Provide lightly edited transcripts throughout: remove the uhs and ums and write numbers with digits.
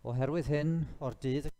Oherwydd hyn, o'r dydd y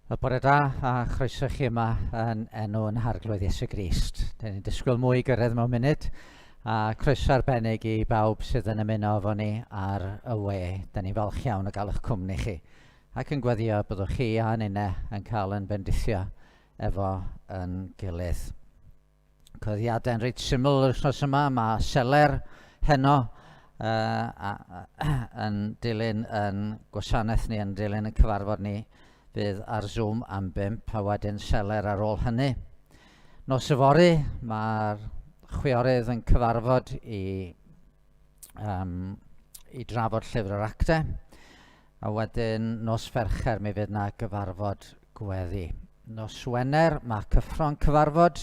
Wel, bore da a chroeso chi yma yn enw yn Harglwydd Iesu Grist. Dyn ni'n disgwyl mwy i gyrraedd mewn munud a croeso arbennig i bawb sydd yn ymuno efo ni ar y we. Dyn ni'n falch iawn o gael eich cwmni chi ac yn gweddio byddwch chi a ninne yn cael yn bendithio efo yn gilydd. Cyhoeddiadau'n reit syml yr wythnos yma. Mae seler heno yn dilyn yn gwasanaeth ni, yn dilyn y cyfarfod ni, fydd ar Zoom am bump, a wedyn seler ar ôl hynny. Nos yfory, mae'r chwiorydd yn cyfarfod i, um, i drafod llyfr yr actau, a wedyn nos Fercher mi fydd na gyfarfod gweddi. Nos Wener mae cyffro'n cyfarfod,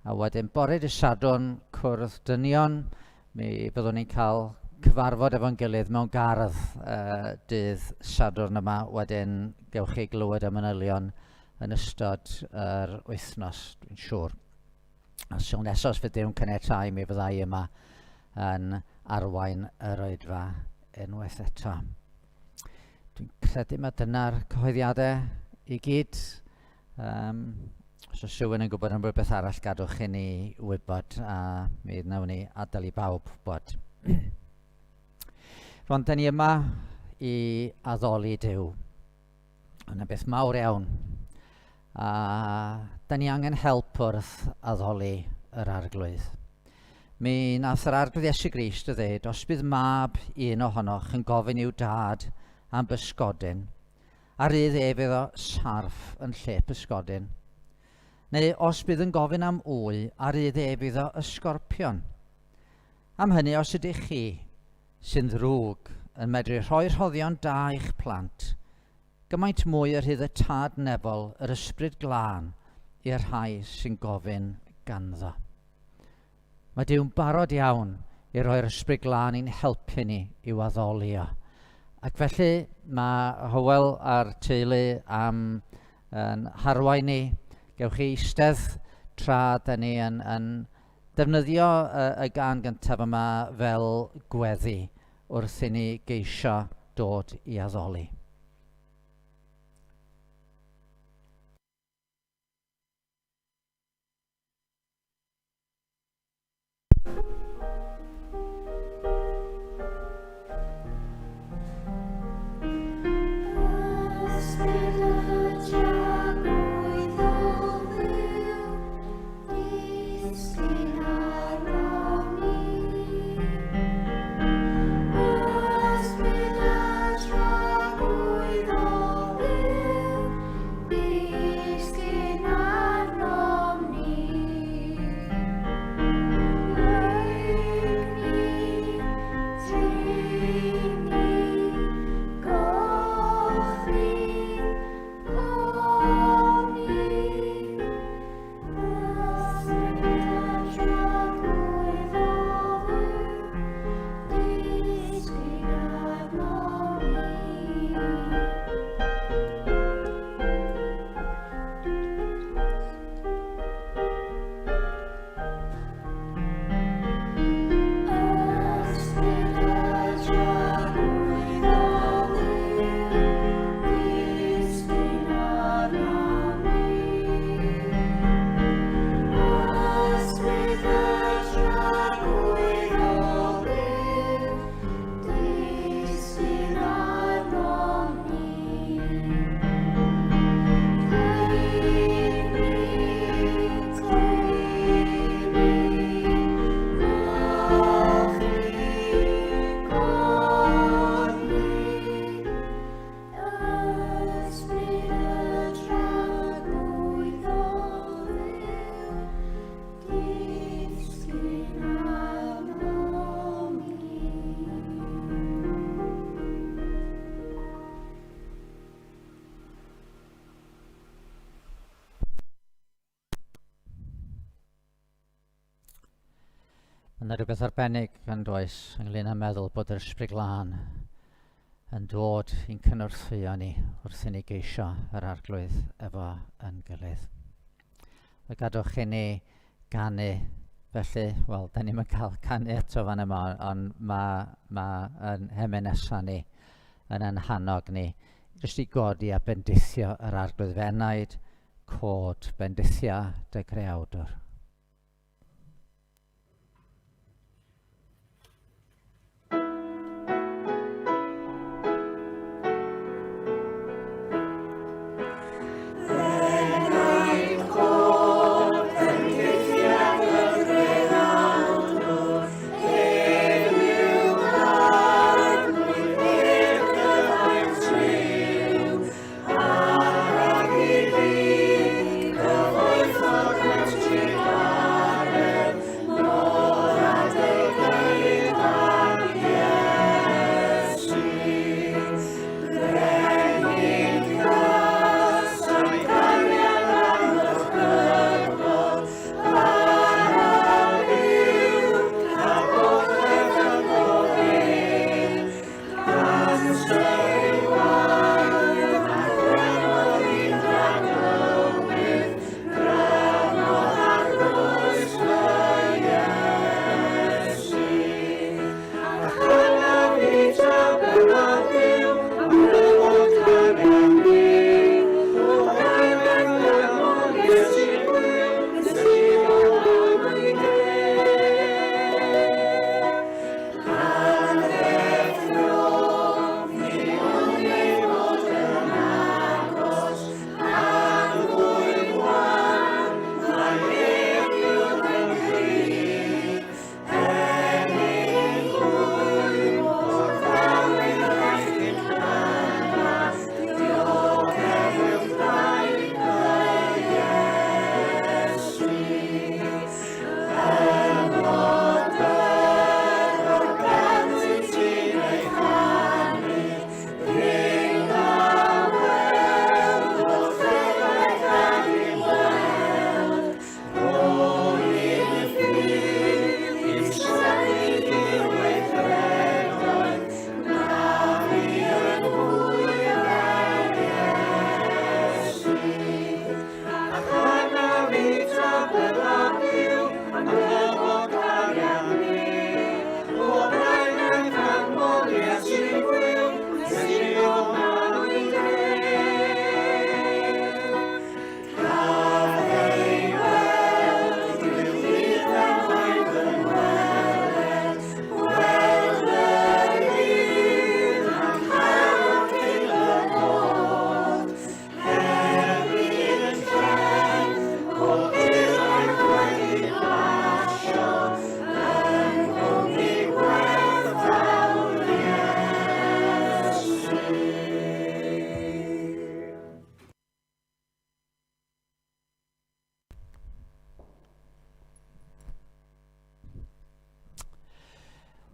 a wedyn bore dy Sadwrn cwrdd dynion, mi fyddwn ni'n cael cyfarfod efo'n gilydd mewn gardd uh, dydd Sadwrn yma, wedyn gewch chi glywed y manylion yn ystod yr wythnos, dwi'n siŵr. A sil nesaf os fydd Duw'n caniatáu mi fyddai yma yn arwain yr oedfa unwaith eto. Dwi'n credu mae dyna'r cyhoeddiadau i gyd. Um, os oes rhywun yn gwybod am rhywbeth arall, gadwch i ni wybod a mi wnawn ni adael i bawb bod. Rwan, da ni yma i addoli Duw. Yna beth mawr iawn. A da ni angen help wrth addoli yr arglwydd. Mi nath yr Arglwydd Iesu Grist y ddeud, os bydd mab un ohonoch yn gofyn i'w dad am bysgodyn, a rydd ef iddo sarff yn lle pysgodyn. Neu os bydd yn gofyn am wy, a rydd ef iddo ysgorpion. Am hynny, os ydych chi, sy'n ddrwg, yn medru rhoi rhoddion da i'ch plant, gymaint mwy y rhydd y Tad nefol yr Ysbryd Glân i'r rhai sy'n gofyn ganddo. Mae Duw'n barod iawn i roi'r Ysbryd Glân i'n helpu ni i'w addoli o. Ac felly mae Hywel a'r teulu am yn harwain ni. Gewch chi eistedd tra da ni yn, yn defnyddio y, y gan gyntaf yma fel gweddi wrth i ni geisio dod i addoli. Mae yna rhywbeth arbennig yn does ynglyn â meddwl bod yr Ysbryd Glân yn dod i'n cynorthwyo ni wrth i ni geisio yr Arglwydd efo yn gilydd. A gadwch i ni ganu felly, wel, da ni'n cael canu eto fan yma, ond mae, ma yn hemyn nesaf ni yn yn hannog ni jyst i godi a bendithio yr Arglwydd f'enaid, cod, bendithia dy greawdwr.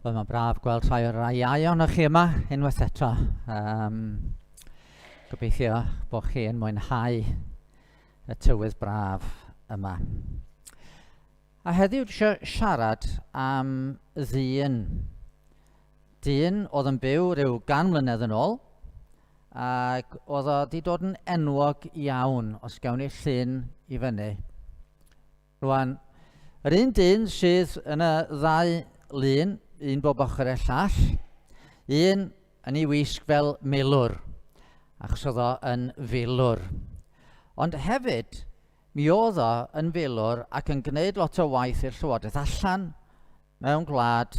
Wel, mae'n braf gweld rhai o'r rai iau ohonoch chi yma unwaith eto. Um, gobeithio bod chi yn mwynhau y tywydd braf yma. A heddiw dwi eisiau siarad am ddyn. Dyn oedd yn byw rhyw gan mlynedd yn ôl, ac oedd o wedi dod yn enwog iawn, os gawn ni llun i fyny. Rwan, yr un dyn sydd yn y ddau lun, un bob ochr i'r llall, un yn ei wisg fel milwr, achos oedd o yn filwr. Ond hefyd, mi oedd o yn filwr ac yn gwneud lot o waith i'r llywodraeth allan mewn gwlad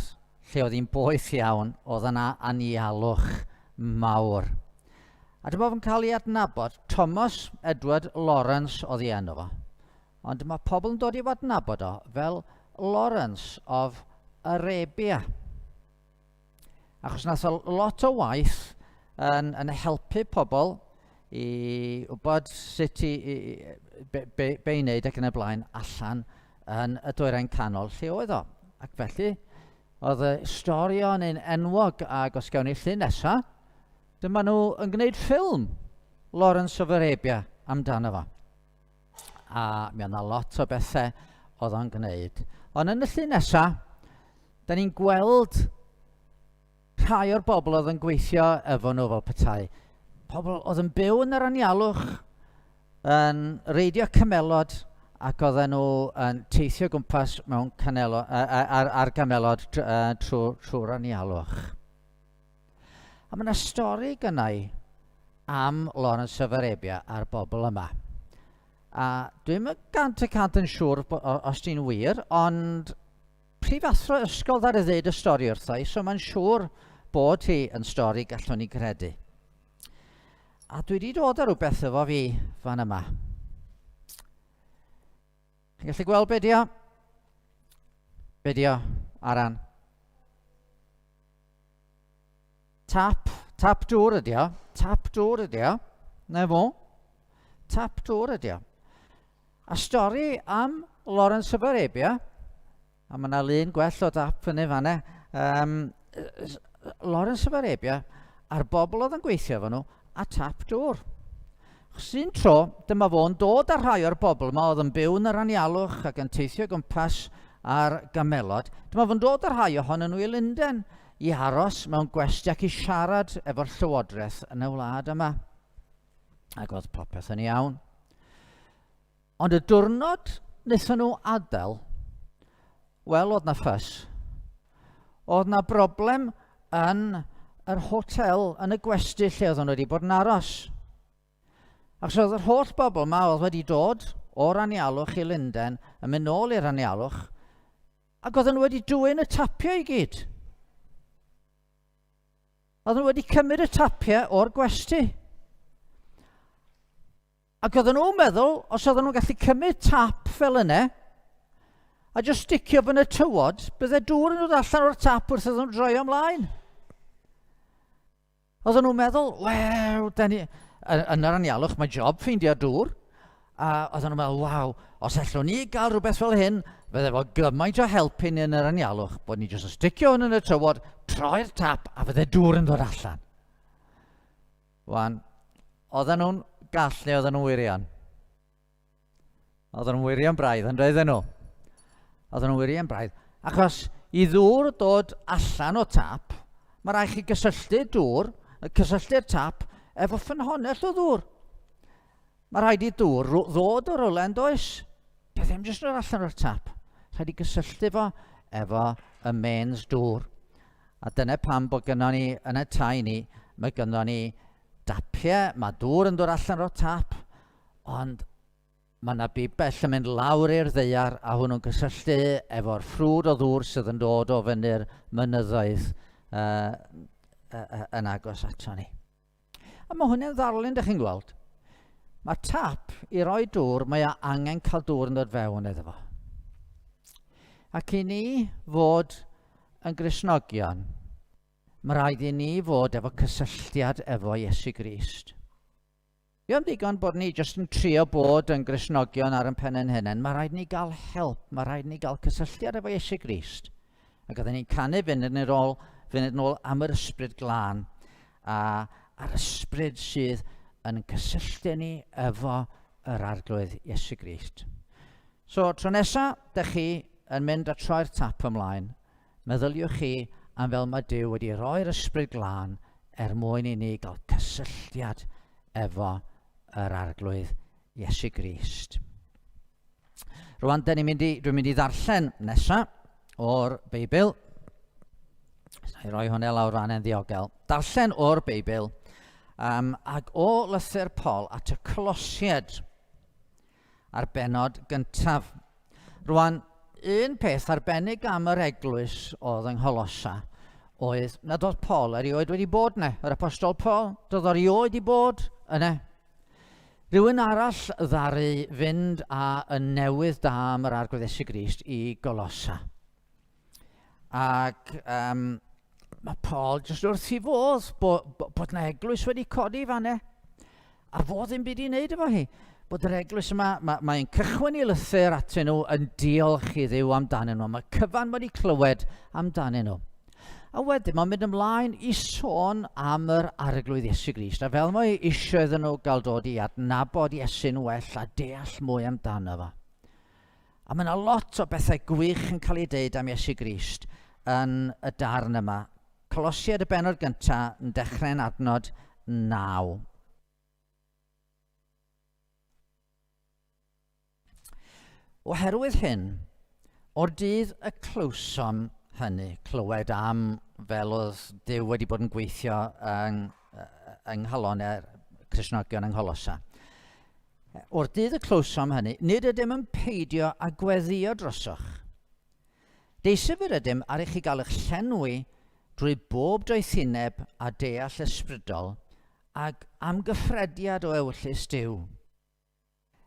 lle oedd hi'n boeth iawn, oedd yna anialwch mawr. A dyma fo'n cael ei adnabod, Thomas Edward Lawrence oedd ei enw fo. Ond mae pobl yn dod i'w adnabod o fel Lawrence of Arabia. Achos nath o lot o waith yn, yn helpu pobl i wybod sut i, i, be, be, be i wneud ac yn y blaen allan yn y dwyrain canol lle oedd o. Ac felly, oedd y stori o'n un enwog ac os gawn ni llun nesa, dyma nhw yn gwneud ffilm Lawrence of Arabia amdano fo. A mi oedd yna lot o bethau oedd o'n gwneud. Ond yn y llun nesa, da ni'n gweld rhai o'r bobl oedd yn gweithio efo nhw fel petai. Pobl oedd yn byw yn yr anialwch, yn reidio camelod, ac oedden nhw yn teithio gwmpas mewn canelo, ar, ar gamelod trwy'r trwy anialwch. A mae yna stori gynnau am Lawrence of Arabia a'r bobl yma. A dwi'm yn 100% yn siŵr os di'n wir, ond prifathro ysgol ddaru ddeud y stori wrtha i, so mae'n siŵr bod hi yn stori gallwn ni gredu. A dwi wedi dod â rhywbeth efo fi fan yma. Chi'n gallu gweld be di o? Be di o, Aran? Tap, tap dŵr ydi o. Tap dŵr ydi o. Na fo. Tap dŵr ydi o. A stori am Lawrence of Arabia, a mae yna lun gwell o dap fyny fanna, um, Lawrence of Arabia, a'r bobl oedd yn gweithio efo nhw, a tap dŵr. Chos un tro, dyma fo'n dod â rhai o'r bobl yma oedd yn byw yn yr anialwch ac yn teithio gwmpas ar gamelod. Dyma fo'n dod â rhai ohonyn nhw i Lundain i aros mewn gwesty ac i siarad efo'r llywodraeth yn y wlad yma. Ac oedd popeth yn iawn. Ond y diwrnod wnaethon nhw adael, wel, oedd na ffys. Oedd na broblem yn yr hotel, yn y gwesty lle oedden nhw wedi bod yn aros. Achos oedd yr holl bobl yma oedd wedi dod o'r anialwch i Lundain yn mynd nôl i'r anialwch, ac oedden nhw wedi dwyn y tapiau i gyd. Oedden nhw wedi cymryd y tapiau o'r gwesty. Ac oedden nhw'n meddwl, os oedden nhw'n gallu cymryd tap fel yna, a jyst sticio fy'n y tywod, bydde dŵr yn dod allan o'r tap wrth iddyn nhw droi ymlaen. Oedden nhw'n meddwl, wel, da ni... Yn yr anialwch, mae job ffeindio dŵr. A oedden nhw'n meddwl, waw, os allwn ni gael rhywbeth fel hyn, fydde fo gymaint o helpu ni yn yr anialwch, bod ni jyst yn sticio hwn yn y tywod, troi'r tap, a fydde dŵr yn dod allan. Wan, oedden nhw'n gall neu oedden nhw'n wirion? Oedden nhw'n wirion braidd, yn doedden nhw? Oedden nhw'n wirion braidd. Achos i ddŵr dod allan o tap, mae rhaid chi gysylltu dŵr, cysylltu'r tap, efo ffynhonnell o ddŵr. Mae rhaid i dŵr ddod o rywle yn does? Peth ddim jyst yn dod allan o'r tap. Rhaid i gysylltu fo efo y mains dŵr. A dyna pam bod gynnon ni yn y tai ni, mae gynnon ni dapiau, mae dŵr yn dod allan o'r tap, ond mae yna bibell yn mynd lawr i'r ddaear a hwnnw'n cysylltu efo'r ffrwd o ddŵr sydd yn dod o fyny'r mynyddoedd uh, uh, yn agos ato ni. A mae hwnna'n ddarlun, dych chi'n gweld. Mae tap i roi dŵr, mae o angen cael dŵr yn dod fewn iddo fo. Ac i ni fod yn Gristnogion, mae rhaid i ni fod efo cysylltiad efo Iesu Grist. Dio'm digon bod ni jyst yn trio bod yn Gristnogion ar yn pen ein hunain. Mae rhaid ni gael help, mae rhaid ni gael cysylltiad efo Iesu Grist. Ac oedden ni'n canu funud yn ôl, funud yn ôl am yr ysbryd glân a a'r ysbryd sydd yn cysylltu ni efo yr Arglwydd Iesu Grist. So, tro nesa, dych chi yn mynd a troi'r tap ymlaen, Meddyliwch chi am fel mae Duw wedi rhoi'r Ysbryd Glân er mwyn i ni gael cysylltiad efo yr Arglwydd Iesu Grist. Rwan, dyn ni'n mynd i, dwi'n mynd i ddarllen nesa o'r Beibl. Na i roi hwnna lawr fan yn ddiogel. Darllen o'r Beibl um, ac o lythyr Paul at y Colosied a'r bennod gyntaf. Rwan, un peth arbennig am yr eglwys oedd yng Ngholosa oedd nad oedd Paul erioed wedi bod yna. Yr apostol Paul, doedd o erioed wedi bod yna. Rhywun arall ddaru fynd â y newydd da am yr Arglwydd Iesu Grist i Golosa. Ac um, mae Paul jyst wrth i fodd bod, bod na eglwys wedi codi fan e. A fo ddim byd i wneud efo hi. Bod yr eglwys yma, mae'n mae cychwyn i lythyr atyn nhw yn diolch i Dduw amdanyn nhw. Mae cyfan wedi clywed amdanyn nhw. A wedyn mae'n mynd ymlaen i sôn am yr Arglwydd Iesu Grist, a fel mae eisiau iddyn nhw gael dod i adnabod Iesu'n well a deall mwy amdano fo. A mae yna lot o bethau gwych yn cael ei deud am Iesu Grist yn y darn yma. Colosiaid y bennod gyntaf yn dechrau'n adnod 9. Oherwydd hyn, o'r dydd y clywsom hynny, clywed am fel oedd Duw wedi bod yn gweithio yng, yng nghalonau'r Cristnogion yng Ngholosa. O'r dydd y clywsom hynny, nid ydym yn peidio â gweddio drosoch. Deisyf yr ydym ar i chi gael eich llenwi drwy bob doethineb a deall ysbrydol ag amgyffrediad o ewyllys Duw,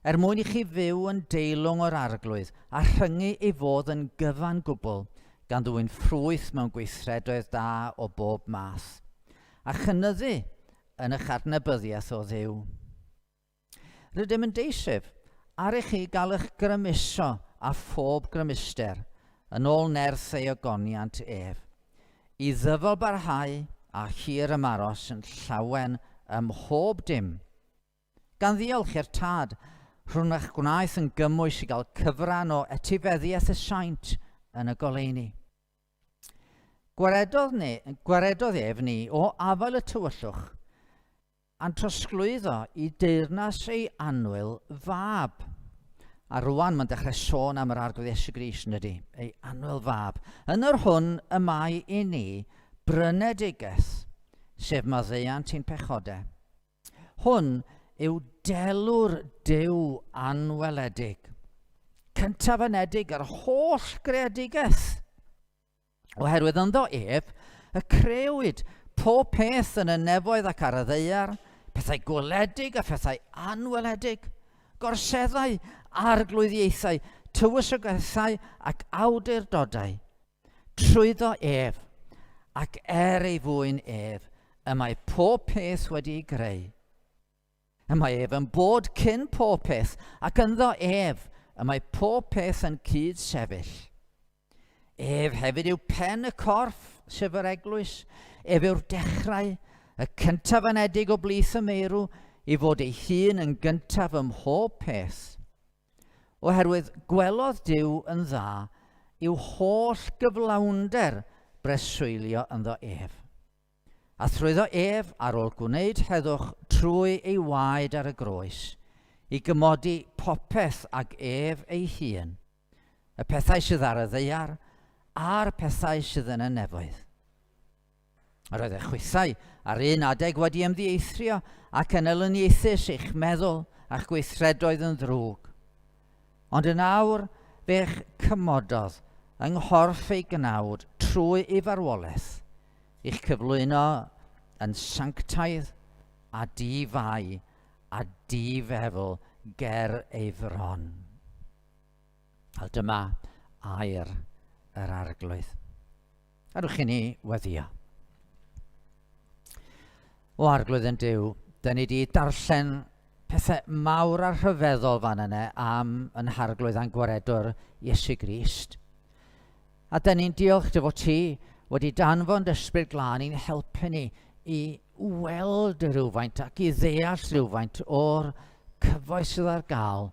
er mwyn i chi fyw yn deilwng o'r Arglwydd a rhyngu ei fodd yn gyfan gwbl, gan ddwyn ffrwyth mewn gweithredoedd da o bob math, a chynyddu yn eich adnabyddiaeth o Dduw. Rydym yn deisyf ar i chi gael eich grymuso â phob grymuster yn ôl nerth ei ogoniant ef, i ddyfal barhau a hir ymaros yn llawen ym mhob dim, gan ddiolch i'r Tad rhwng eich gwnaeth yn gymwys i gael cyfran o etifeddiaeth y saint yn y goleuni. Gwaredodd, ni, gwaredodd ef ni o afael y tywyllwch a'n trosglwyddo i deyrnas ei annwyl fab. A rwan mae'n dechrau sôn am yr Arglwydd Iesu Grist, yn dydy, ei annwyl fab. Yn yr hwn y mae i ni brynedigaeth, sef maddeuant i'n pechodau. Hwn yw delw'r Duw anweledig, cyntaf anedig yr holl greadigaeth. Oherwydd ynddo ef y crëwyd pob peth yn y nefoedd ac ar y ddaear, pethau gweledig a phethau anweledig, gorseddau, arglwyddiaethau, tywysogaethau ac awdurdodau. Trwyddo ef, ac er ei fwyn ef, y mae pob peth wedi ei greu. Y mae ef yn bod cyn pob peth, ac ynddo ef y mae pob peth yn cyd-sefyll. Ef hefyd yw pen y corff, sef yr eglwys. Ef yw'r dechrau, y cyntaf anedig o blith y meirw, i fod ei hun yn gyntaf ym mhob peth. Oherwydd gwelodd Duw yn dda i'w holl gyflawnder breswylio ynddo ef. A thrwyddo ef, ar ôl gwneud heddwch trwy ei waed ar y groes, i gymodi popeth ag ef ei hun, y pethau sydd ar y ddaear a'r pethau sydd yn y nefoedd. Yr oedd eich chwithau ar un adeg wedi ymddieithrio ac yn elyniaethus eich meddwl a'ch gweithredoedd yn ddrwg. Ond yn awr fe'ch cymododd yng nghorff ei gnawd trwy ei farwolaeth, i'ch cyflwyno yn sanctaidd a di-fai a di-feddwl ger ei fron. A dyma air yr Arglwydd. Gadwch i ni weddio. O Arglwydd yn Duw, dyn ni wedi darllen pethau mawr a rhyfeddol fan yna am yn Harglwydd a'n Gwaredwr Iesu Grist. A dyn ni'n diolch dy fod ti wedi danfon dy Ysbryd Glân i'n helpu ni i weld rhywfaint ac i ddeall rhywfaint o'r cyfoeth sydd ar gael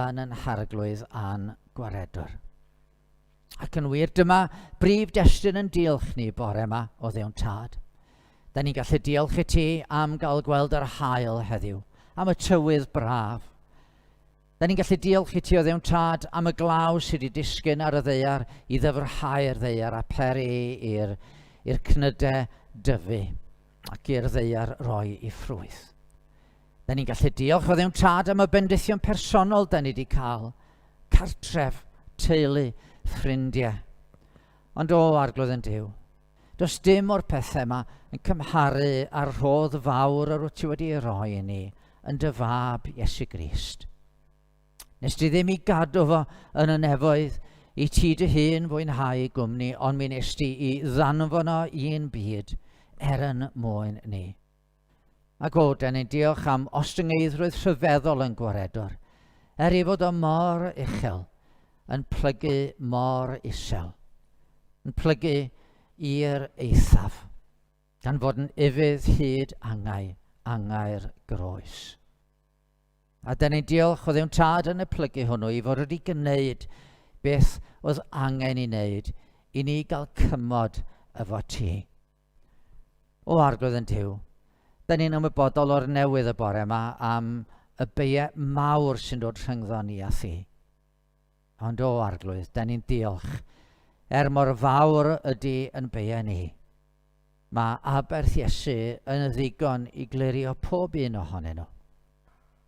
yn yn Harglwydd a'n Gwaredwr. Ac yn wir, dyma brif destun yn diolch ni bore yma o Dduw'n Tad. Da ni'n gallu diolch i ti am gael gweld yr haul heddiw, am y tywydd braf. Da ni'n gallu diolch i ti o Dduw'n Tad am y glaw sydd wedi disgyn ar y ddaear i ddyfrhau'r ddaear a peri i'r i'r cnydau dyfu ac i'r ddaear roi i ffrwyth. Da ni'n gallu diolch o Dduw'n Tad am y bendithion personol da ni wedi cael, cartref, teulu, ffrindiau. Ond o, Arglwydd yn Duw, does dim o'r pethau yma yn cymharu â'r rhodd fawr yr wyt ti wedi ei roi i ni yn dy fab Iesu Grist. Nes di ddim i gadw fo yn y nefoedd i ti dy hun fwynhau gwmni, ond mi nes di i ddanfon o i'n byd er yn mwyn ni. Ac o, dan ni'n diolch am ostyngeiddrwydd rhyfeddol yn Gwaredwr, er ei fod o mor uchel, yn plygu mor isel, yn plygu i'r eithaf, gan fod yn ufudd hyd angau, angau'r groes. A dan ni'n diolch o Dduw'n Tad yn y plygu hwnnw i fod wedi gwneud beth oedd angen i wneud i ni gael cymod efo ti. O Arglwydd yn Duw, da ni'n ymwybodol o'r newydd y bore yma am y beiau mawr sy'n dod rhyngddo ni a thi. Ond o Arglwydd, da ni'n diolch, er mor fawr ydy yn beiau ni. Mae aberth Iesu yn ddigon i glirio pob un ohonyn nhw.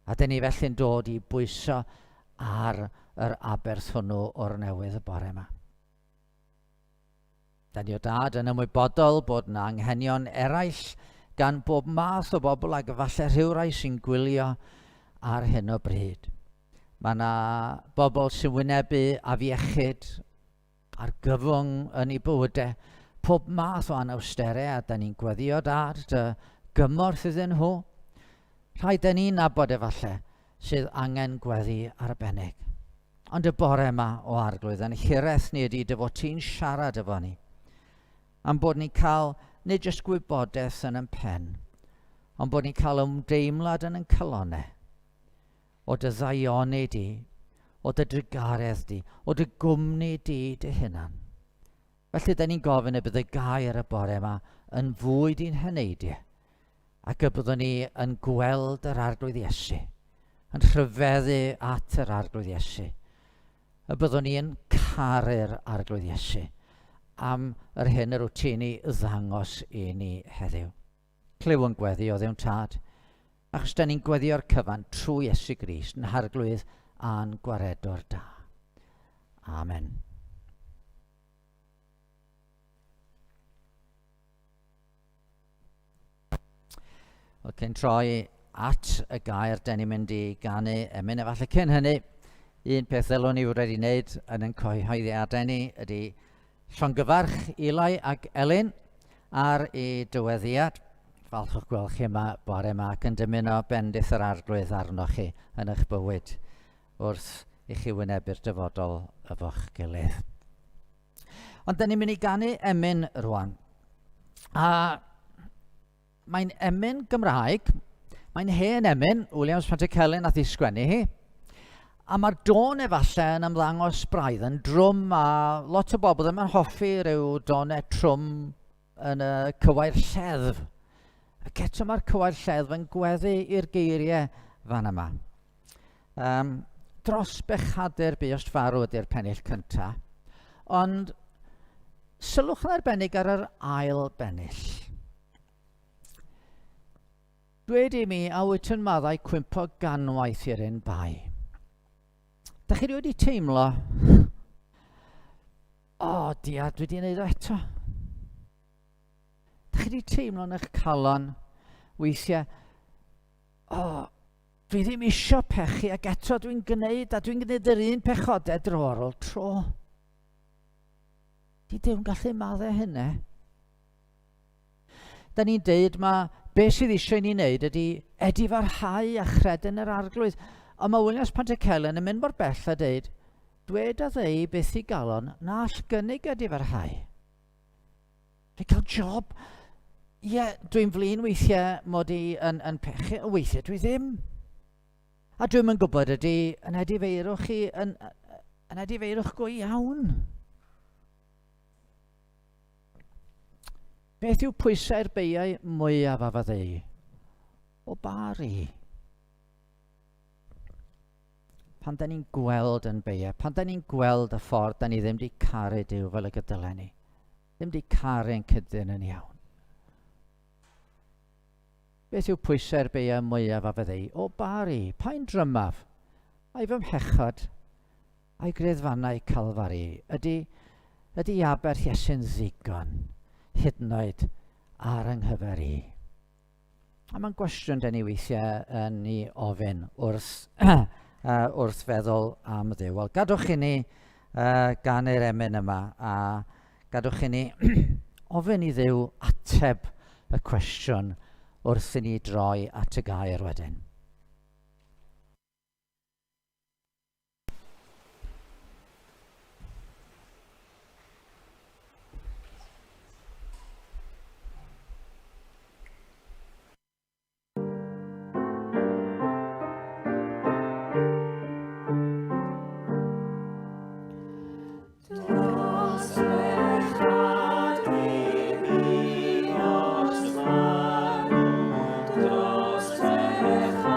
A dyn ni felly'n dod i bwyso ar yr aberth hwnnw o'r newydd y bore yma. Da ni o dad yn ymwybodol bod yna anghenion eraill gan bob math o bobl ac efallai rhywrai sy'n gwylio ar hyn o bryd. Mae yna bobl sy'n wynebu afiechyd, argyfwng yn eu bywydau, pob math o anawsterau, a da ni'n gweddio dad dy gymorth iddyn nhw. Rhai da ni'n nabod efallai sydd angen gweddi arbennig. Ond y bore yma o arglwydd yn hiraeth ni ydy dy fod ti'n siarad efo ni. Am bod ni'n cael nid jyst gwybodaeth yn yn pen, ond bod ni'n cael ymdeimlad yn yn calonau o dy ddaioni di, o dy drugaredd di, o dy gwmni di dy hunan. Felly, da ni'n gofyn y bydd y gair y bore yma yn fwyd i'n heneidiau, ac y byddwn ni yn gweld yr Arglwydd Iesu, yn rhyfeddu at yr Arglwydd Iesu, y byddwn ni yn caru'r Arglwydd Iesu am yr hyn yr wyt ti'n ei ddangos i ni heddiw. Clyw yn gweddi o Dduw'n Tad, achos da ni'n gweddio'r cyfan trwy Iesu Grist, yn Harglwydd a'n Gwaredwr da. Amen. Wel, cyn troi at y gair, da ni'n mynd i ganu emyn. Efallai cyn hynny, un peth ddylwn ni wedi wneud yn ein cyhoeddiadau ni ydy llongyfarch Eli ac Elin ar eu dyweddiad. Falch o'ch gweld chi yma bore yma ac yn dymuno bendith yr arglwydd arnoch chi yn eich bywyd wrth i chi wynebu'r dyfodol efo'ch gilydd. Ond da ni'n mynd i ganu emyn rwan. A mae'n emyn Gymraeg, mae'n hen emyn, Williams Pantycelyn nath i sgwennu hi. A mae'r dôn efallai yn ymddangos braidd yn drwm a lot o bobl ddim yn hoffi rhyw donau trwm yn y cywair lleddf. Ac eto mae'r cywair lleddf yn gweddu i'r geiriau fan yma. Um, dros bechadur buost farw ydy'r pennill cyntaf. Ond sylwch yn arbennig ar yr ail bennill. Dwed i mi a wyt yn maddau cwympo ganwaith i'r un bai. Da chi wedi teimlo, o oh, dia, dwi wedi gwneud o eto. Da chi wedi teimlo yn eich calon weithiau, o, oh, dwi ddim isio pechu ac eto dwi'n gwneud a dwi'n gwneud yr un pechodau dro ar ôl tro. Di Duw'n gallu maddau hynny? Da ni'n deud mae be sydd eisiau i ni wneud ydy edifarhau a chred yn yr arglwydd. Ond mae Williams Pantycelyn yn mynd mor bell a deud, dwed a ddeu beth i galon na all gynnig edifarhau. Dwi'n cael job. Ie, yeah, dwi'n flin weithiau mod i yn, yn pechu, ond weithiau dwi ddim. A dwi'm yn gwybod ydy yn edifeirwch chi yn, yn edifeirwch go iawn. Beth yw pwysau'r beiau mwyaf a faddeu? O bari. Pan da ni'n gweld yn beiau, pan da ni'n gweld y ffordd da ni ddim wedi caru Duw fel y gydylen ni, ddim wedi caru'n cydyn yn iawn. Beth yw pwysau'r beiau mwyaf a fyddei? O bari, pa'n drymaf? Ai fy mhechod? Ai greddfannau Calfari? Ydy, ydy aberth Iesu'n ddigon, hyd yn oed ar yng nghyfer i? A mae'n gwestiwn den ni weithiau yn ei ofyn wrth, wrth feddwl am Dduw. Wel, gadwch i ni ganu'r emyn yma a gadwch i ni ofyn i Dduw ateb y cwestiwn wrth i ni droi at y gair wedyn. Dros bechad mi buost farw, dros bechad.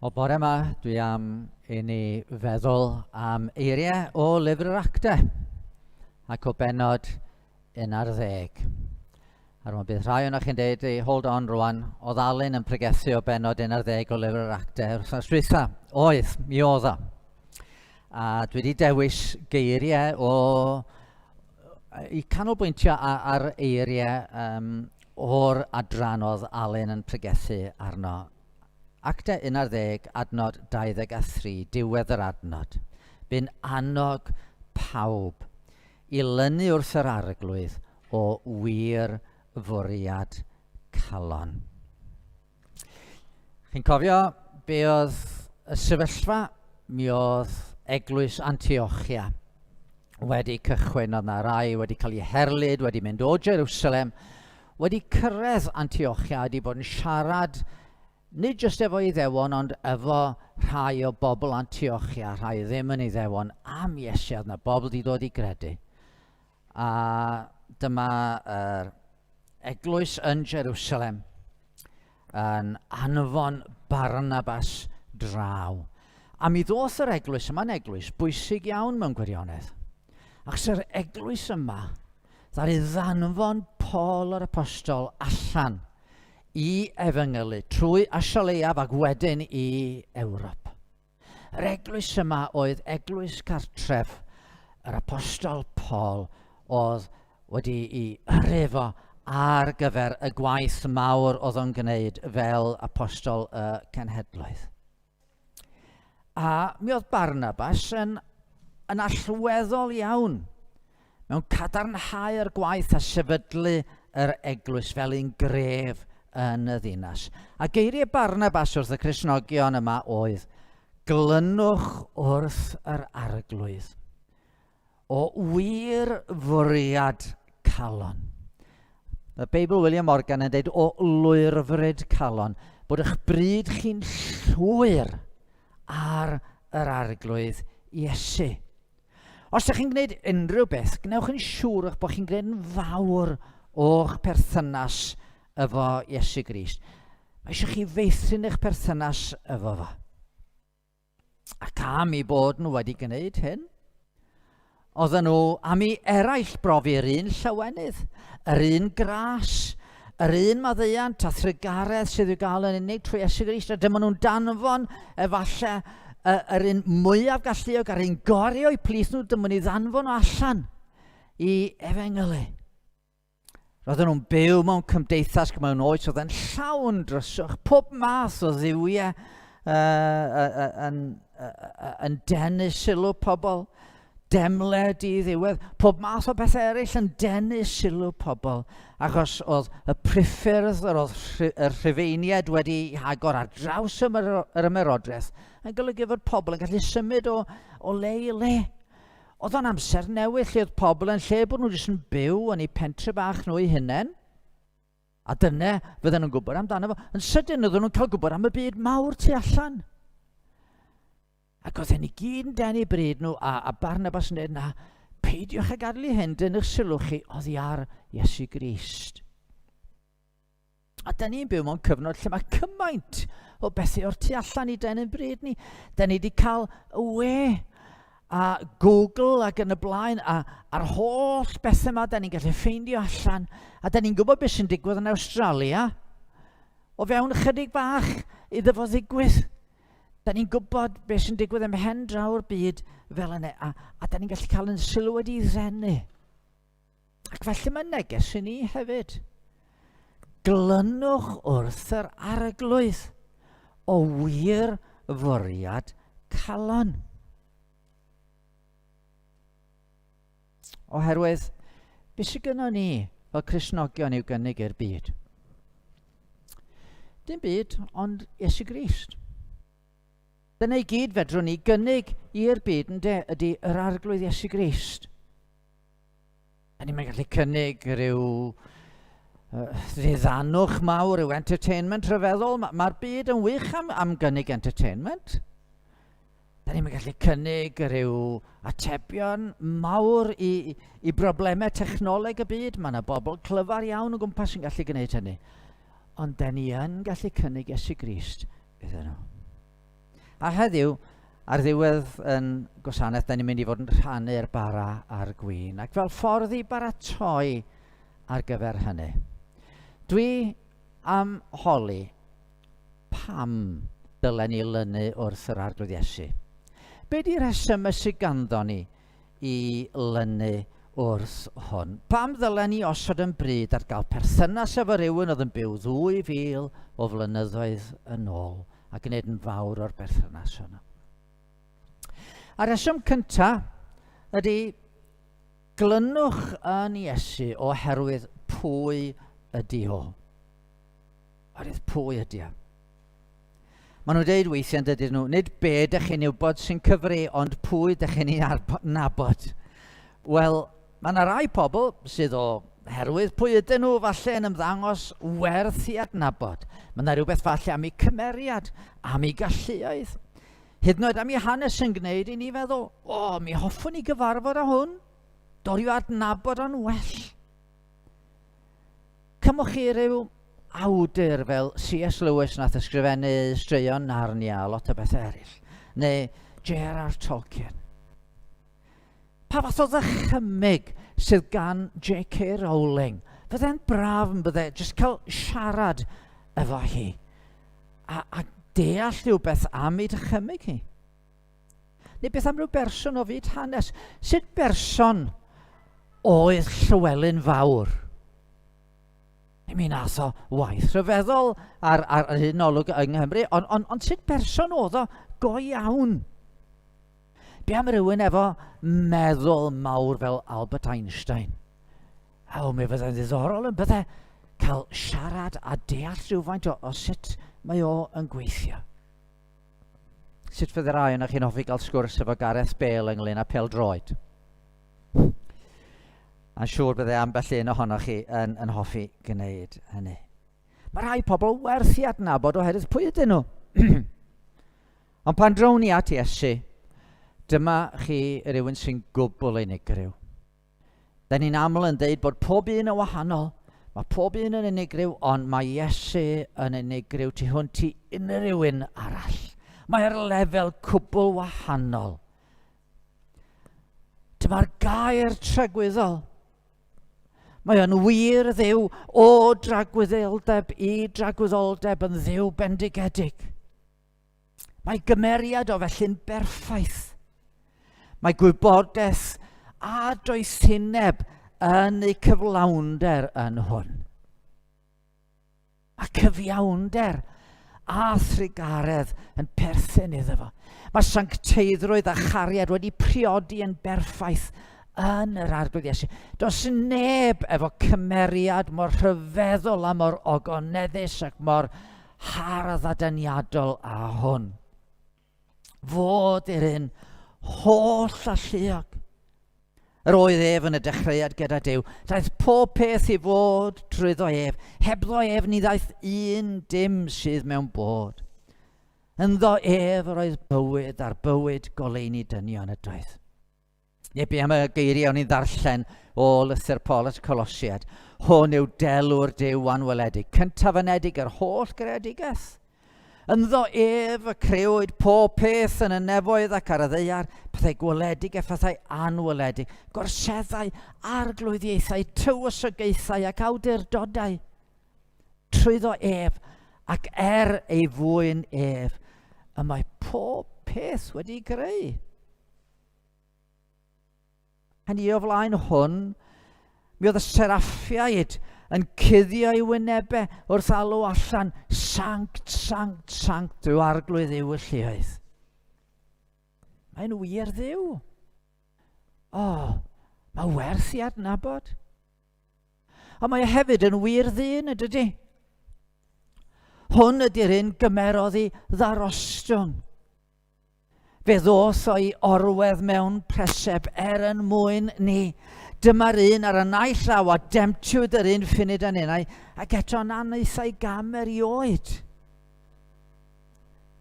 O bore yma, dwi am i ni feddwl am eiriau o lyfr yr actau ac o benod 11. A rwan bydd rhai o'n chi'n deud, hey, hold on rwan, oedd Alun yn pregethu o benod 11 o lyfr yr actau yr wythnos dwytha. Oedd, mi oedd o. A dwi wedi dewis geiriau o i canolbwyntio ar eiriau um, o'r adran oedd Alun yn pregethu arno Actau 11, adnod 23, diwedd yr adnod. Bu'n annog pawb i lynu wrth yr arglwydd o wir fwriad calon. Chi'n cofio be oedd y sefyllfa? Mi oedd eglwys Antiochia wedi cychwyn, oedd na rai wedi cael eu herlid, wedi mynd o Jerusalem, wedi cyrraedd Antiochia, wedi bod yn siarad nid jyst efo Iddewon, ond efo rhai o bobl Antiochia, rhai ddim yn Iddewon, am Iesu, oedd na bobl wedi dod i gredu. A dyma yr eglwys yn Jerusalem yn anfon Barnabas draw. A mi ddoth yr eglwys yma'n eglwys bwysig iawn mewn gwirionedd. Achos yr eglwys yma ddaru ddanfon Paul yr Apostol allan i efengylu trwy Asia Leiaf ac wedyn i Ewrop. Yr eglwys yma oedd eglwys cartref yr Apostol Paul oedd wedi i yrru fo ar gyfer y gwaith mawr oedd o'n gwneud fel apostol y cenhedloedd. A mi oedd Barnabas yn, yn allweddol iawn mewn cadarnhau'r gwaith a sefydlu yr eglwys fel un gref yn y ddinas. A geiriau Barnabas wrth y Cristnogion yma oedd, glynwch wrth yr arglwydd o wir fwriad calon. Y Beibl William Morgan yn dweud o lwyrfryd calon, bod eich bryd chi'n llwyr ar yr arglwydd Iesu. Os ydych chi'n gwneud unrhyw beth, gwnewch yn siŵr eich bod chi'n gwneud yn fawr o'ch perthynas efo Iesu Grist. Mae eisiau chi feithrin eich perthynas efo fo. Ac am i bod nhw wedi gwneud hyn, oedden nhw am i eraill brofi'r un llawenydd, yr un gras, yr un maddeuant a thrugaredd sydd i'w gael yn unig trwy Iesu Grist. A dyma nhw'n danfon efallai yr un mwyaf galluog a'r un gorau o'u plith nhw, dyma ni ddanfon o allan i efengylu. Roedden nhw'n byw mewn cymdeithas mewn oes oedd yn llawn dryswch, pob math o dduwiau yn, yn denu sylw pobl, demle di-ddiwedd, pob math o bethau eraill yn denu sylw pobl, achos oedd y priffyrdd, yr oedd y Rhufeiniaid wedi hagor ar draws yr ymerodraeth, yn golygu fod pobl yn gallu symud o, o le i le. Oedd o'n amser newydd lle oedd pobl yn lle bod nhw jyst yn byw yn eu pentre bach nhw eu hunain, a dyna fydden nhw'n gwybod amdano fo. Yn sydyn oedden nhw'n cael gwybod am y byd mawr tu allan. Ac oedd hyn i gyd yn denu bryd nhw, a, a Barnabas yn dweud, na, peidiwch â gadael i hyn dynnu'ch sylw chi oddi ar Iesu Grist. A da ni'n byw mewn cyfnod lle mae cymaint o bethau o'r tu allan i denu'n bryd ni. Da ni wedi cael y we a Google ac yn y blaen a, a'r holl bethau yma da ni'n gallu ffeindio allan a da ni'n gwybod beth sy'n digwydd yn Awstralia o fewn ychydig bach iddo fo ddigwydd. Da ni'n gwybod beth sy'n digwydd ym mhen draw'r byd fel yna, a, a da ni'n gallu cael yn sylw wedi ddenu. Ac felly mae neges i ni hefyd. Glynwch wrth yr arglwydd o wir fwriad calon. Oherwydd, beth sydd gynnon ni fel Cristnogion i'w gynnig i'r byd? Dim byd, ond Iesu Grist. Dyna i gyd fedrwn ni gynnig i'r byd yn de, ydy yr arglwydd Iesu Grist. A ni'n gallu cynnig rhyw ddiddanwch mawr, rhyw entertainment rhyfeddol. Mae'r ma byd yn wych am, am gynnig entertainment. Da ni'n gallu cynnig rhyw atebion mawr i, i broblemau technoleg y byd. Mae yna bobl clyfar iawn o gwmpas sy'n gallu gwneud hynny. Ond da ni yn gallu cynnig Iesu Grist iddyn nhw. A heddiw, ar ddiwedd yn gwasanaeth, da ni'n mynd i fod yn rhannu'r bara a'r gwin, ac fel ffordd i baratoi ar gyfer hynny. Dwi am holi pam dylen ni lynu wrth yr Arglwydd Iesu. Be di rhesymau sydd ganddo ni i lynu wrth hwn? Pam ddylen ni osod yn bryd ar gael perthynas efo rhywun oedd yn byw 2000 o flynyddoedd yn ôl a gwneud yn fawr o'r berthynas honno? A rheswm cyntaf ydy glynwch yn Iesu oherwydd pwy ydy o. Oherwydd pwy ydy o. Maen nhw'n dweud weithiau yn dydyn nhw, nid be dych chi'n wybod sy'n cyfri, ond pwy dych chi'n ei nabod. Wel, mae yna rai pobl sydd o herwydd pwy ydyn nhw falle yn ymddangos werth i adnabod. Mae yna rhywbeth falle am eu cymeriad, am eu galluoedd. Hyd yn oed am eu hanes yn gwneud i ni feddwl, o, oh, mi hoffwn i gyfarfod â hwn, dod i'w adnabod o'n well. Cymwch chi ryw awdur fel C.S. Lewis nath ysgrifennu straeon Narnia a lot o bethau eraill, neu J.R.R. Tolkien. Pa fath o ddychymyg sydd gan J.K. Rowling? Fydde'n braf yn bydde jyst cael siarad efo hi a, a deall rhywbeth am ei dychymyg hi. Neu beth am ryw berson o fyd hanes? Sut berson oedd Llywelyn Fawr? I mi nath o waith rhyfeddol ar, ar, ar un olwg yng Nghymru, ond on, on sut berson oedd o go iawn? Be am rywun efo meddwl mawr fel Albert Einstein? O, mi fyddai'n ddiddorol yn bydde cael siarad a deall rhywfaint o, o sut mae o yn gweithio. Sut fydde rai o'na chi'n hoffi gael sgwrs efo Gareth Bale ynglyn â pêl-droed? A'n siŵr bydde ambell un ohonoch chi yn, yn hoffi gwneud hynny. Mae rhai pobl werth i adnabod oherwydd pwy ydyn nhw. Ond pan drown ni at Iesu, dyma chi rywun sy'n gwbl unigryw. Da ni'n aml yn dweud bod pob un yn wahanol, mae pob un yn unigryw, ond mae Iesu yn unigryw tu hwnt i unrhyw un arall. Mae ar lefel cwbl wahanol. Dyma'r gair tragwyddol. Mae o'n wir ddiw o dragwyddoldeb i dragwyddoldeb yn ddiw bendigedig. Mae gymeriad o felly'n berffaith. Mae gwybodaeth a doethineb yn eu cyflawnder yn hwn. Mae cyfiawnder a thrugaredd yn perthyn iddo fo. Mae sancteiddrwydd a chariad wedi priodi yn berffaith yn yr Arglwydd Iesu. Does neb efo cymeriad mor rhyfeddol a mor ogoneddus ac mor hardd a deniadol a hwn. Fod i'r un holl alluog. Yr oedd ef yn y dechreuad gyda Duw. Daeth pob peth i fod trwyddo ef. Hebddo ef ni ddaeth un dim sydd mewn bod. Ynddo ef yr oedd bywyd a'r bywyd goleuni dynion ydoedd. Neu be am y geiriau o'n i'n ddarllen o lythyr Paul at Colosiad? Hwn yw delw'r Duw anweledig, cyntaf anedig yr holl greadigaeth. Ynddo ef y crëwyd pob peth yn y nefoedd ac ar y ddaear, pethau gweledig a phethau anweledig, gorseddau, arglwyddiaethau, tywysogaethau ac awdurdodau. Trwyddo ef ac er ei fwyn ef, y mae pob peth wedi greu. Hynny o flaen hwn, mi oedd y seraffiaid yn cuddio ei wynebau wrth alw allan, Sanct, sanct, sanct yw arglwydd yw y lluoedd. Mae'n wir ddiw. O, oh, mae werth i adnabod. Ond mae e hefyd yn wir ddyn, ydydy? Hwn ydy'r un gymerodd i ddarostwng. Fe ddoth o'i orwedd mewn preseb er yn mwyn ni. Dyma'r un ar y naill law a demtiwyd yr un ffunud â ninnau, ac eto na wnaethai gam erioed.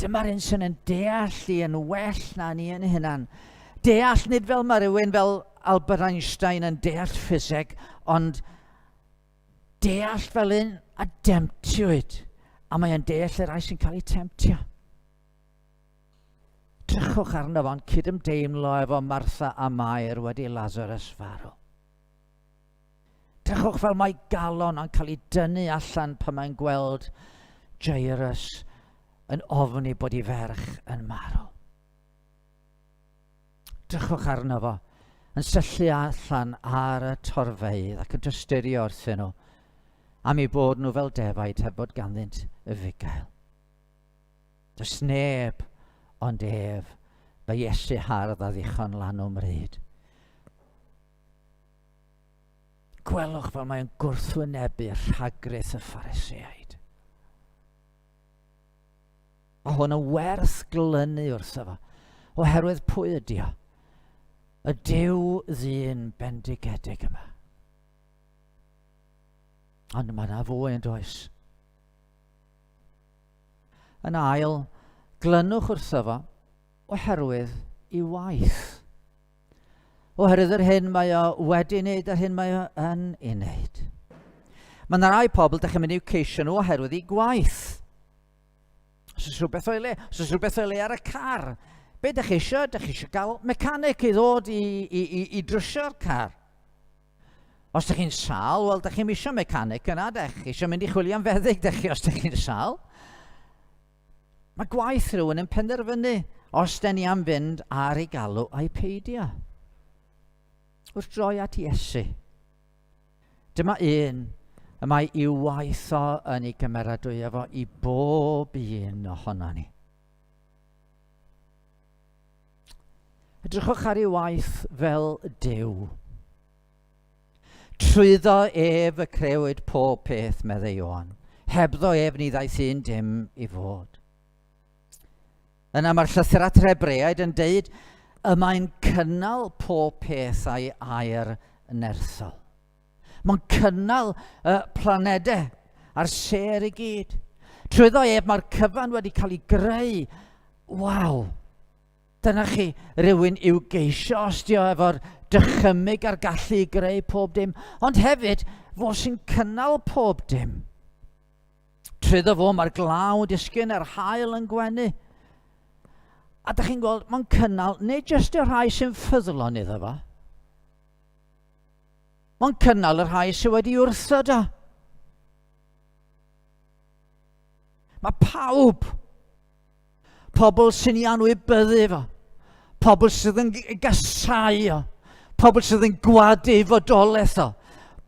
Dyma'r un sy'n yn deall i yn well na ni yn hunan. Deall nid fel mae rhywun fel Albert Einstein yn deall ffiseg, ond deall fel un a demtiwyd. A mae o'n deall y rhai sy'n cael eu temtio. Drychwch arno fo'n cydymdeimlo efo Martha a Mair wedi Lazarus farw. Drychwch fel mae galon yn cael ei dynnu allan pan mae'n gweld Jairus yn ofni bod ei ferch yn marw. Drychwch arno fo yn syllu allan ar y torfeydd ac yn tosturio wrthyn nhw am eu bod nhw fel defaid heb fod ganddynt y fugail. Does neb ond ef, fy Iesu hardd a ddichon lan o'm mryd. Gwelwch fel mae'n gwrthwynebu rhagrith y Phariseaid. Mae hwn yn werth glynu wrtho fo, oherwydd pwy ydi o? Y Duw ddyn bendigedig yma. Ond mae yna fwy yn does. Yn ail, glynwch wrtho fo oherwydd i waith. Oherwydd yr hyn mae o wedi wneud a'r hyn mae o yn ei wneud. Mae yna rai pobl, ydych chi'n mynd i'w ceisio nhw oherwydd eu gwaith. Os oes rhywbeth o'i le, os oes rhywbeth o'i le ar y car, be ydych chi eisiau? Ydych chi eisiau gael mecanic i ddod i, i, i, i drwsio'r car? Os ydych chi'n sâl, wel, ydych chi'n eisiau mecanic yna, ydych chi eisiau mynd i chwilio am feddyg, ydych chi, os ydych chi'n sâl. Mae gwaith rhywun yn penderfynu os den ni am fynd ar ei galw a'i peidio. Wrth droi at Iesu, dyma un y mae i'w waith o yn ei gymeradwyo fo i bob un ohono ni. Edrychwch ar ei waith fel Duw. Trwyddo ef y crewyd pob peth, meddai Ioan. Hebddo ef ni ddaeth un dim i fod. Yna mae'r llythyr at yr Hebreaid yn deud y mae'n cynnal pob peth a'i air nerthol. Mae'n cynnal y planedau a'r sêr i gyd. Trwyddo ef mae'r cyfan wedi cael ei greu. Waw! Dyna chi rywun i'w geisio os dio efo'r dychymyg a'r gallu i greu pob dim, ond hefyd fo sy'n cynnal pob dim. Trwyddo fo mae'r glaw yn disgyn a'r haul yn gwenu. A da chi'n gweld, mae'n cynnal nid jyst y rhai sy'n ffyddlon iddo fo. Mae'n cynnal y rhai sydd wedi wrthod o. Mae pawb Pobl sy'n ei anwybyddu fo. Pobl sydd yn gasau o. Pobl sydd yn gwadu ei fodolaeth o.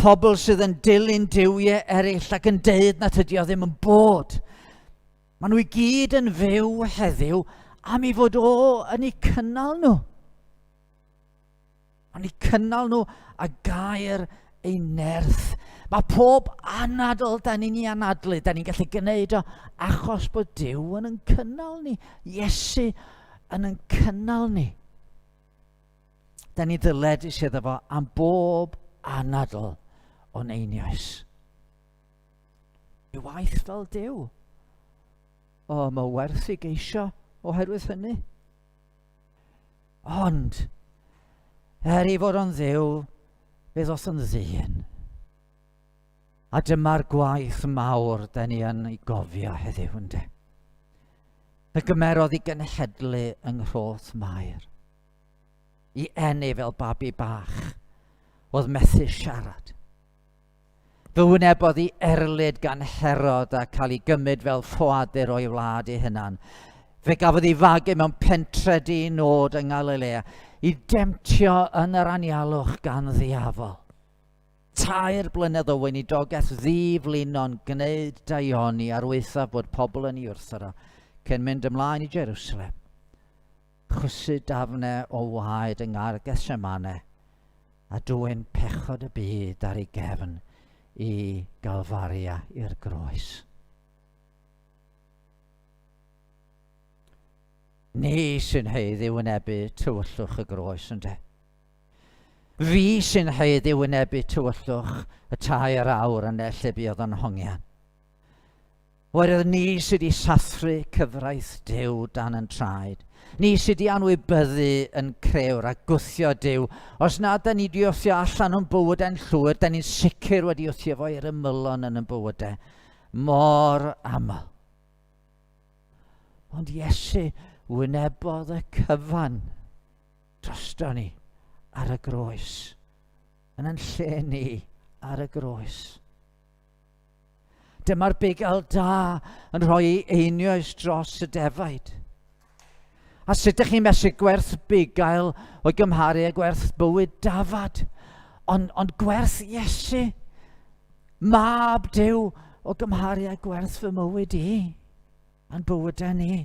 Pobl sydd yn dilyn duwiau eraill ac yn deud na tydi o ddim yn bod. Maen nhw i gyd yn fyw heddiw am ei fod o yn eu cynnal nhw. Mae'n eu cynnal nhw a gair ei nerth. Mae pob anadl da ni'n ei anadlu, da ni'n gallu gwneud o achos bod Duw yn yn cynnal ni. Iesu yn yn cynnal ni. Da ni ddyled iddo fo am bob anadl o'n einioes. I waith fel Duw. O, mae werth i geisio oherwydd hynny. Ond, er ei fod o'n ddiw, fe ddoth yn ddyn. A dyma'r gwaith mawr da ni yn ei gofio heddiw, ynddo. Fe gymerodd i genhedlu yng nghroth Mair. I eni fel babi bach, oedd methu siarad. Fe wynebodd i erlid gan Herod a cael ei gymryd fel ffoadur o'i wlad ei hunan. Fe gafodd ei fagu mewn pentre di-nod yng Ngalilea, i demtio yn yr anialwch gan ddiafol. Tair blynedd o weinidogaeth ddi-flino'n gwneud daioni ar waethaf bod pobl yn ei wrthod o, cyn mynd ymlaen i Jerusalem. Chwysu dafne o waed yng Ngar Gethsemane, a dwyn pechod y byd ar ei gefn i Galfaria i'r groes. Ni sy'n haeddu wynebu tywyllwch y groes, ynde? Fi sy'n haeddu wynebu tywyllwch y tair awr yn lle buodd o'n hongian. Oherwydd ni sydd wedi sathru cyfraith Duw dan yn traed. Ni sydd wedi anwybyddu yn crewr a gwthio Duw. Os na da ni wedi wthio allan o'n bywydau'n llwyr, da ni'n sicr wedi wthio fo i'r ymylon yn yn bywydau. Mor aml. Ond Iesu wynebodd y cyfan drosto ni ar y groes. Yn yn lle ni ar y groes. Dyma'r bugail da yn rhoi ei einioes dros y defaid. A sut ydych chi'n mesur gwerth bugail o'i gymharu â gwerth bywyd dafad? Ond, ond gwerth Iesu, mab Duw, o gymharu â gwerth fy mywyd i, a'n bywydau ni.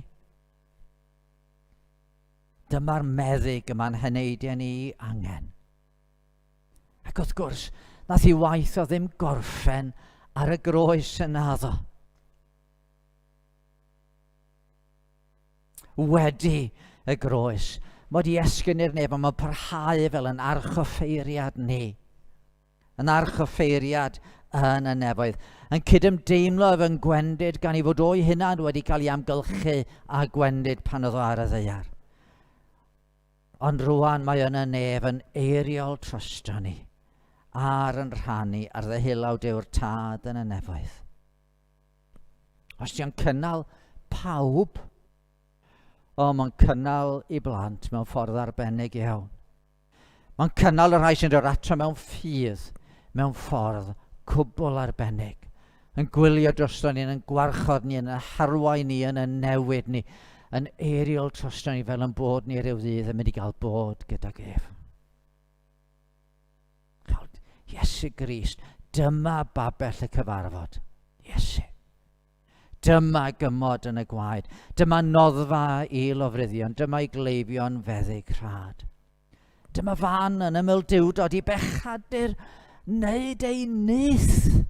Dyma'r meddyg y mae'n heneidiau ni angen. Ac wrth gwrs, nath i waith o ddim gorffen ar y groes yn addo. Wedi y groes, mod i esgyn i'r nef, ond mae'n parhau fel yn archoffeiriad ni. Yn archoffeiriad yn y nefoedd, yn cydymdeimlo efo'n gwendid gan ei fod o'i hunan wedi cael ei amgylchu â gwendid pan oedd o ar y ddaear. Ond rwan mae yn y nef yn eiriol trosto ni, ar yn rhan ni ar ddeheulaw Dew'r Tad yn y nefoedd. Os ti'n cynnal pawb, o, mae'n cynnal i blant mewn ffordd arbennig iawn. Mae'n cynnal y rhai sy'n dod ato mewn ffydd, mewn ffordd cwbl arbennig. Yn gwylio drosto ni, yn gwarchod ni, yn harwain ni, yn y newid ni, yn eiriol drosto ni fel yn bod ni rhyw ddydd yn mynd i gael bod gydag ef. Chawd, Iesu Grist, dyma babell y cyfarfod. Iesu. Dyma gymod yn y gwaed. Dyma noddfa i lofruddion. Dyma i gleifion feddyg rhad. Dyma fan yn ymyl duwdod i bechadur wneud ei nyth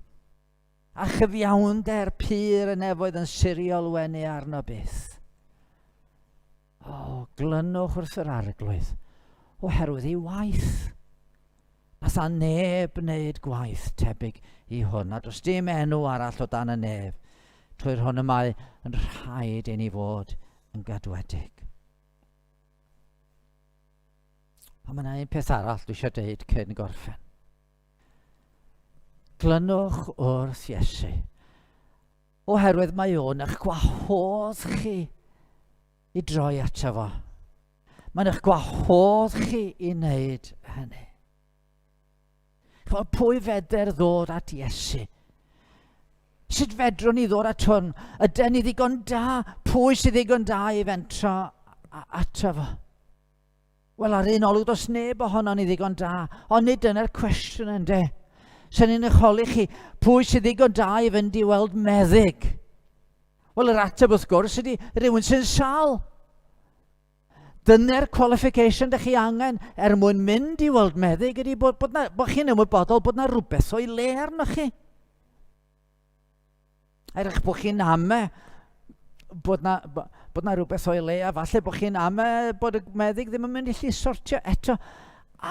a chyfiawnder pur y nefoedd yn siriol wenu arno byth. O, glynwch wrth yr arglwydd, oherwydd ei waith. Nath a neb wneud gwaith tebyg i hwn, a does dim enw arall o dan y nef. Trwy'r hwn y mae yn rhaid i ni fod yn gadwedig. Ond mae yna un peth arall dwi eisiau dweud cyn gorffen. Glynwch wrth Iesu, oherwydd mae o'n eich gwahodd chi i droi ato fo. Mae'n eich gwahodd chi i wneud hynny. Chymod, pwy feder ddod at Iesu? Sut fedrwn ni ddod at hwn? Ydy ni ddigon da? Pwy sydd ddigon da i fentro ato fo? Wel, ar un olwg, does neb ohono ni ddigon da, ond nid dyna'r cwestiwn ynddo. Sy'n ni'n eich holi chi, pwy sydd ddigon da i fynd i weld meddyg? Wel, yr ateb wrth gwrs ydy rhywun sy'n sal. Dyna'r qualification ydych chi angen er mwyn mynd i weld meddyg ydy bod, bod, na, bod chi'n ymwybodol bod na rhywbeth o'i le arnoch chi. Er eich bod chi'n ame bod na, bod na rhywbeth o'i le a falle bod chi'n ame bod y meddyg ddim yn mynd i chi sortio eto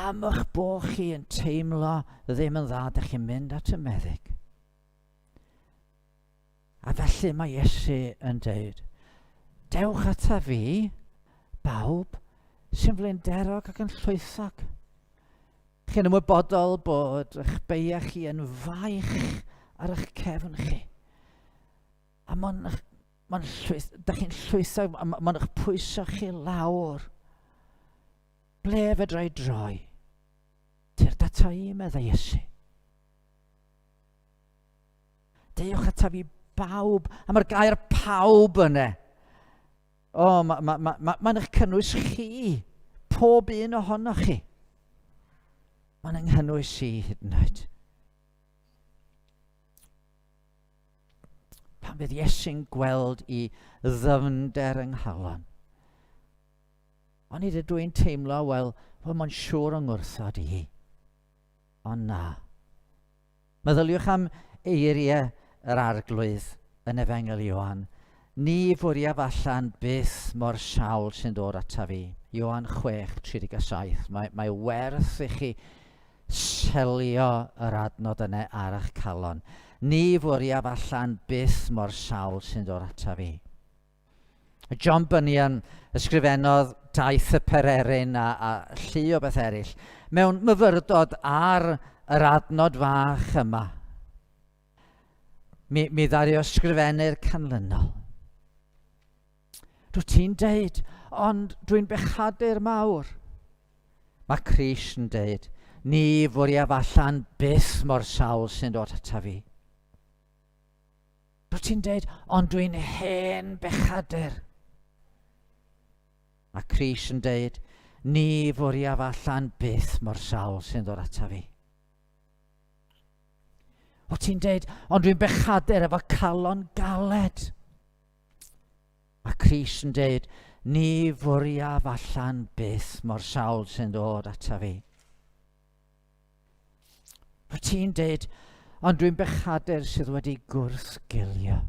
am eich bod chi yn teimlo ddim yn dda, ydych chi'n mynd at y meddyg. A felly mae Iesu yn dweud, dewch ata fi, bawb sy'n flinderog ac yn llwythog. Chi'n ymwybodol bod eich beiau chi yn faich ar eich cefn chi. A mae'n ma llwyth, da chi'n llwytho, mae'n eich pwyso chi lawr. Ble fedra i droi? Tyrd ata i, meddai Iesu. Deuwch ataf i bawb. A mae'r gair pawb yna. O, mae'n ma, ma, ma, ma eich cynnwys chi. Pob un ohonoch chi. Mae'n ynghynnwys i hyd yn oed. Pan fydd Iesu'n gweld i ddyfnder yng nghalon, ond ydw i'n teimlo, wel, wel mae'n siŵr yng ngwrthod i. Ond na. Meddyliwch am eiriau yr Arglwydd yn Efengyl Ioan, Ni fwriaf allan byth mo'r sawl sy'n dod ataf fi. Ioan 6, 37. Mae, mae werth i chi selio yr adnod yna ar eich calon. Ni fwriaf allan byth mo'r sawl sy'n dod ataf fi. John Bunyan ysgrifennodd Daith y Pererin a, a llu o beth eraill mewn myfyrdod ar yr adnod fach yma. Mi, mi ddaru o ysgrifennu'r canlynol. Dwi ti'n deud, ond dwi'n bechadur mawr. Mae Crist yn deud, ni fwriaf allan byth mor sawl sy'n dod ata fi. Dwi ti'n deud, ond dwi'n hen bechadur. Mae Crist yn deud, ni fwriaf allan byth mor sawl sy'n dod ata fi. O ti'n deud, ond dwi'n bechadur efo calon galed. Mae Crist yn deud, ni fwriaf allan byth mor sawl sy'n dod ata fi. Rwyt ti'n deud, ond dwi'n bechadur sydd wedi gwrthgilio.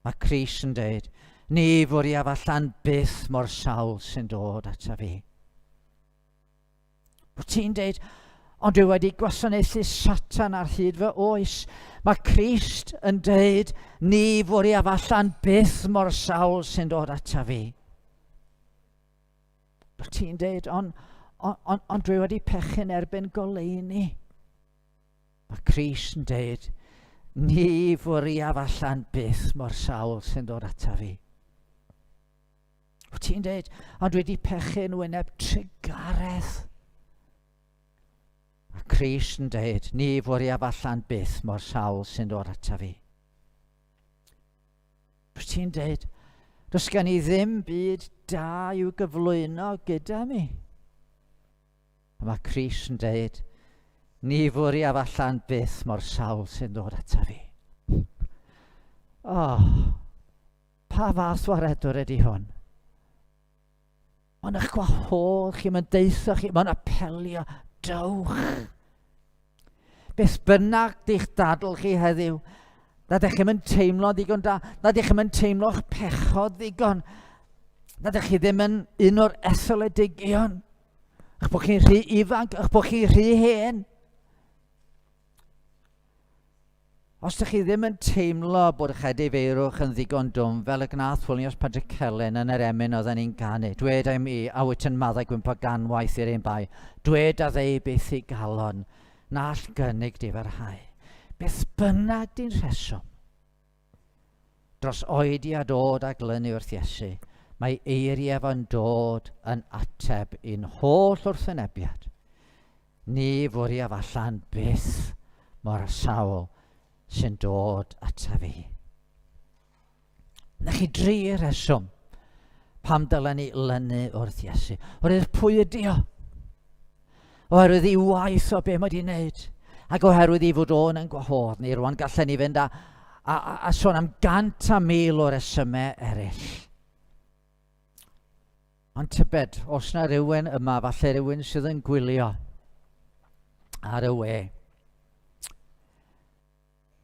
Mae Crist yn deud, ni fwriaf allan byth mor sawl sy'n dod ata fi. Wyt ti'n deud, ond dwi wedi gwasanaethu Satan ar hyd fy oes. Mae Crist yn deud, ni fwriaf allan byth mor sawl sy'n dod ata fi. Wyt ti'n deud, ond on, on, on dwi wedi pechu'n erbyn goleuni. Mae Crist yn deud, ni fwriaf allan byth mor sawl sy'n dod ata fi. Wyt ti'n dweud, ond dwi wedi pechu yn wyneb trugaredd. A Crist yn dweud, ni fwriaf allan byth mor sawl sy'n dod ata fi. Wyt ti'n dweud, does gen i ddim byd da i'w gyflwyno gyda mi. A mae Crist yn dweud, ni fwriaf allan byth mor sawl sy'n dod ata fi. Oh, Pa fath waredwr ydy hwn? Mae'n eich gwahodd chi, mae'n deitha chi, mae'n apelio, dewch. Beth bynnag di'ch dadl chi heddiw, nad ydych chi'n teimlo ddigon da, nad ydych chi'n teimlo'ch pechod ddigon, nad ydych chi ddim yn un o'r etholedigion, eich bod chi'n rhy ifanc, eich bod chi'n rhy hen. Os ydych chi ddim yn teimlo bod eich edifeirwch yn ddigon dwm, fel y gwnaeth Williams Patrick Celyn yn yr emyn oedden ni'n ganu, dwed am i, a wyt yn maddau gwympo ganwaith i'r un bai, dwed a ddeu beth i galon, na all gynnig difarhau. Beth bynnag di'n rheswm, dros oedi a dod a glynu wrth Iesu, mae eiriau fo'n dod yn ateb i'n holl wrthwynebiad. Ni fwriaf allan byth mor sawl sy'n dod ata fi. Na chi dri reswm pam dylen ni lynu wrth Iesu. Oherwydd pwy ydi o? Oherwydd i waith o be mae wedi wneud. Ac oherwydd i fod o'n yn gwahodd ni rwan gallen ni fynd a, a, a, a sôn am 100,000 o resymau eraill. Ond tybed, os na rhywun yma, falle rhywun sydd yn gwylio ar y we,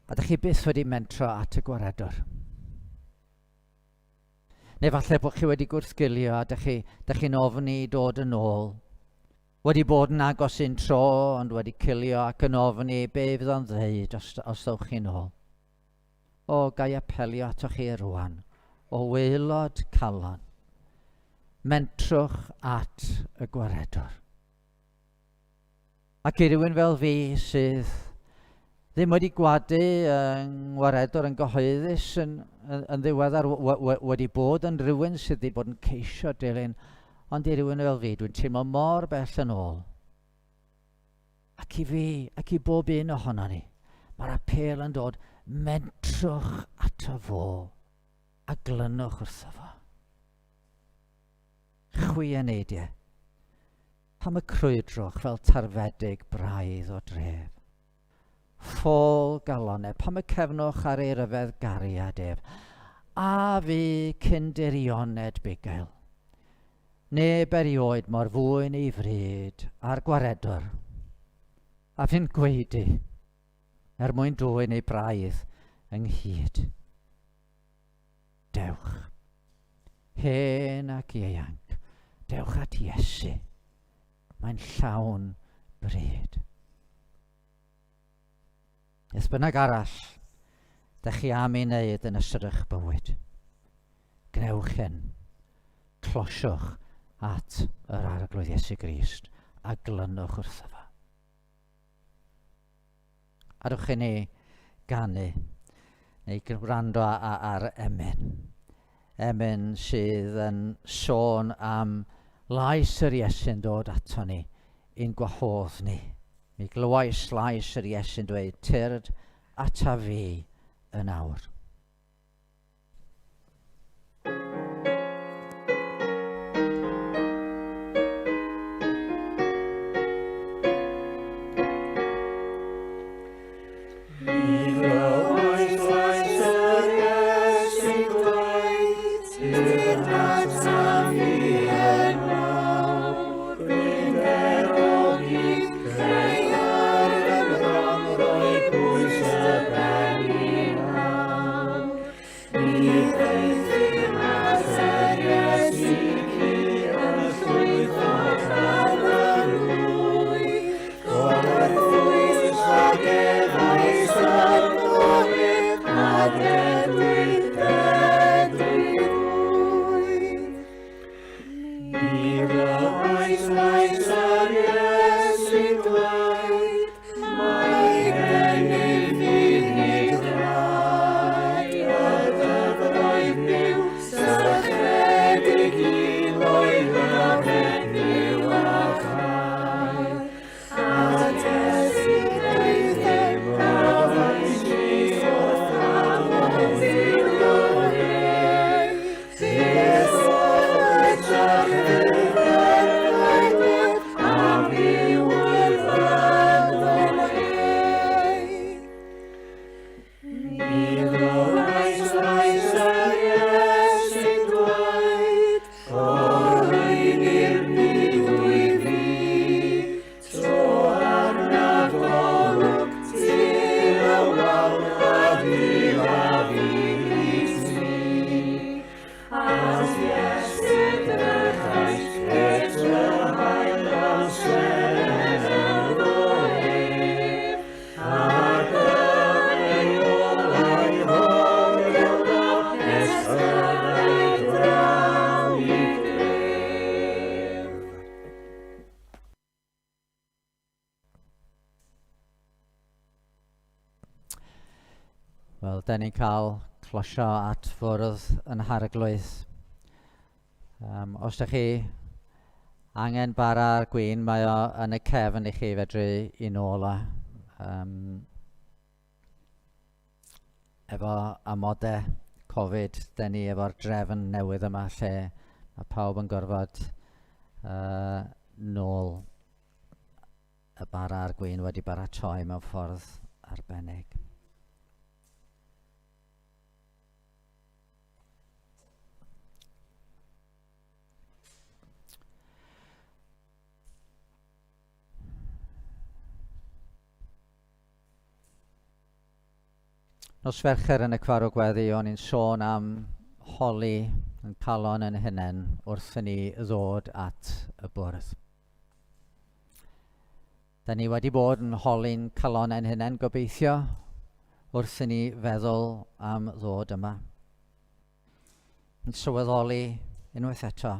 a ydych chi byth wedi mentro at y gwaredwr? Neu falle bod chi wedi gwrthgilio a ydych chi'n chi, chi ofni dod yn ôl. Wedi bod yn agos un tro, ond wedi cilio ac yn ofni be fydd o'n ddeud os, os ddewch chi'n ôl. O, ga i apelio atoch chi rwan, o waelod calon. Mentrwch at y gwaredwr. Ac i rywun fel fi sydd ddim wedi gwadu yng ngwaredwr yn gyhoeddus yn, yn, yn ddiweddar, wedi bod yn rhywun sydd wedi bod yn ceisio dilyn, ond i rywun fel fi, dwi'n teimlo mor bell yn ôl. Ac i fi, ac i bob un ohono ni, mae'r apêl yn dod, mentrwch ato fo a glynwch wrtho fo. Chwi yn eidiau, pam y crwydrwch fel tarfedig braidd o dref? Ffôl galonau, pam y cefnwch ar ei ryfedd gariad ef? A fi cyn dirioned bugail. Neb erioed mor fwyn ei fryd a'r gwaredwr, a fu'n gwaedu er mwyn dwyn ei braidd ynghyd. Dewch, hen ac ieuanc, dewch at Iesu, mae'n llawn bryd. Beth bynnag arall dych chi am ei wneud yn ystod eich bywyd, gwnewch hyn. Closiwch at yr Arglwydd Iesu Grist a glynwch wrtho fo. Adwch i ni ganu neu gwrando ar emyn. emyn sydd yn sôn am lais yr Iesu'n dod ato ni i'n gwahodd ni. Mi glywais lais yr Iesu'n dweud, tyrd ata fi yn awr. Wel, da ni'n cael closio at fwrdd yn harglwydd. Um, os ydych chi angen bara a'r gwin, mae o yn y cefn i chi fedru i nôl o. Um, efo amodau Covid, da ni efo'r drefn newydd yma lle mae pawb yn gorfod uh, nôl y bara a'r gwin wedi baratoi mewn ffordd arbennig. Nos Fercher yn y Cwarw Gweddi, o'n i'n sôn am holi yn calon yn hunain wrth i ni ddod at y bwrdd. Da ni wedi bod yn holi'n calon ein hunain gobeithio wrth i ni feddwl am ddod yma. Yn sylweddoli unwaith eto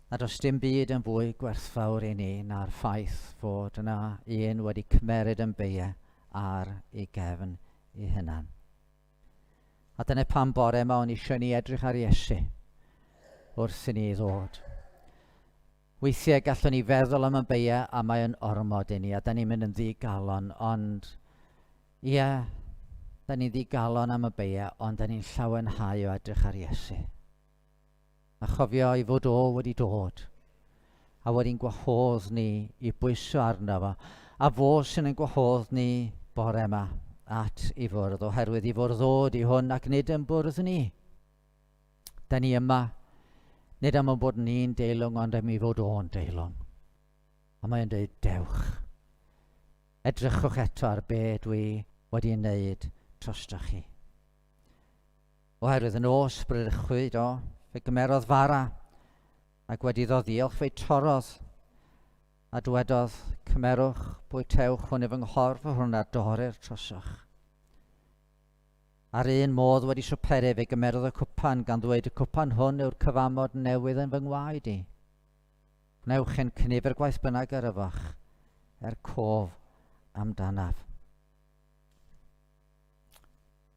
nad oes dim byd yn fwy gwerthfawr i ni na'r ffaith fod yna un wedi cymeryd yn beie ar ei gefn ei hunan. A dyna pam bore yma o'n eisiau ni edrych ar Iesu wrth i ni ddod. Weithiau gallwn ni feddwl am y beia a mae yn ormod i ni a da ni'n mynd yn ddigalon, ond ie, da ni'n ddigalon am y beia, ond da ni'n llawenhau o edrych ar Iesu. A chofio ei fod o wedi dod a wedi'n gwahodd ni i bwyso arno fo, a fo sy'n ein gwahodd ni bore yma at i fwrdd, oherwydd i fwrdd ddod i hwn ac nid yn bwrdd ni. Da ni yma, nid am ein bod ni'n deilwng, ond am ei fod o'n deilwng. A mae'n dweud, dewch. Edrychwch eto ar be dwi wedi wneud trostoch chi. Oherwydd yn nos bradychwyd o, fe gymerodd fara, ac wedi iddo ddiolch fe'i torrodd, a dwedodd, cymerwch, bwytewch hwn i fy nghorff, hwn a dorir trosoch. A'r un modd wedi swperu, fe gymerodd y cwpan, gan ddweud, Y cwpan hwn yw'r cyfamod newydd yn fy ngwaed i. Gwnewch hyn cynifer gwaith bynnag yr yfach, er cof amdanaf.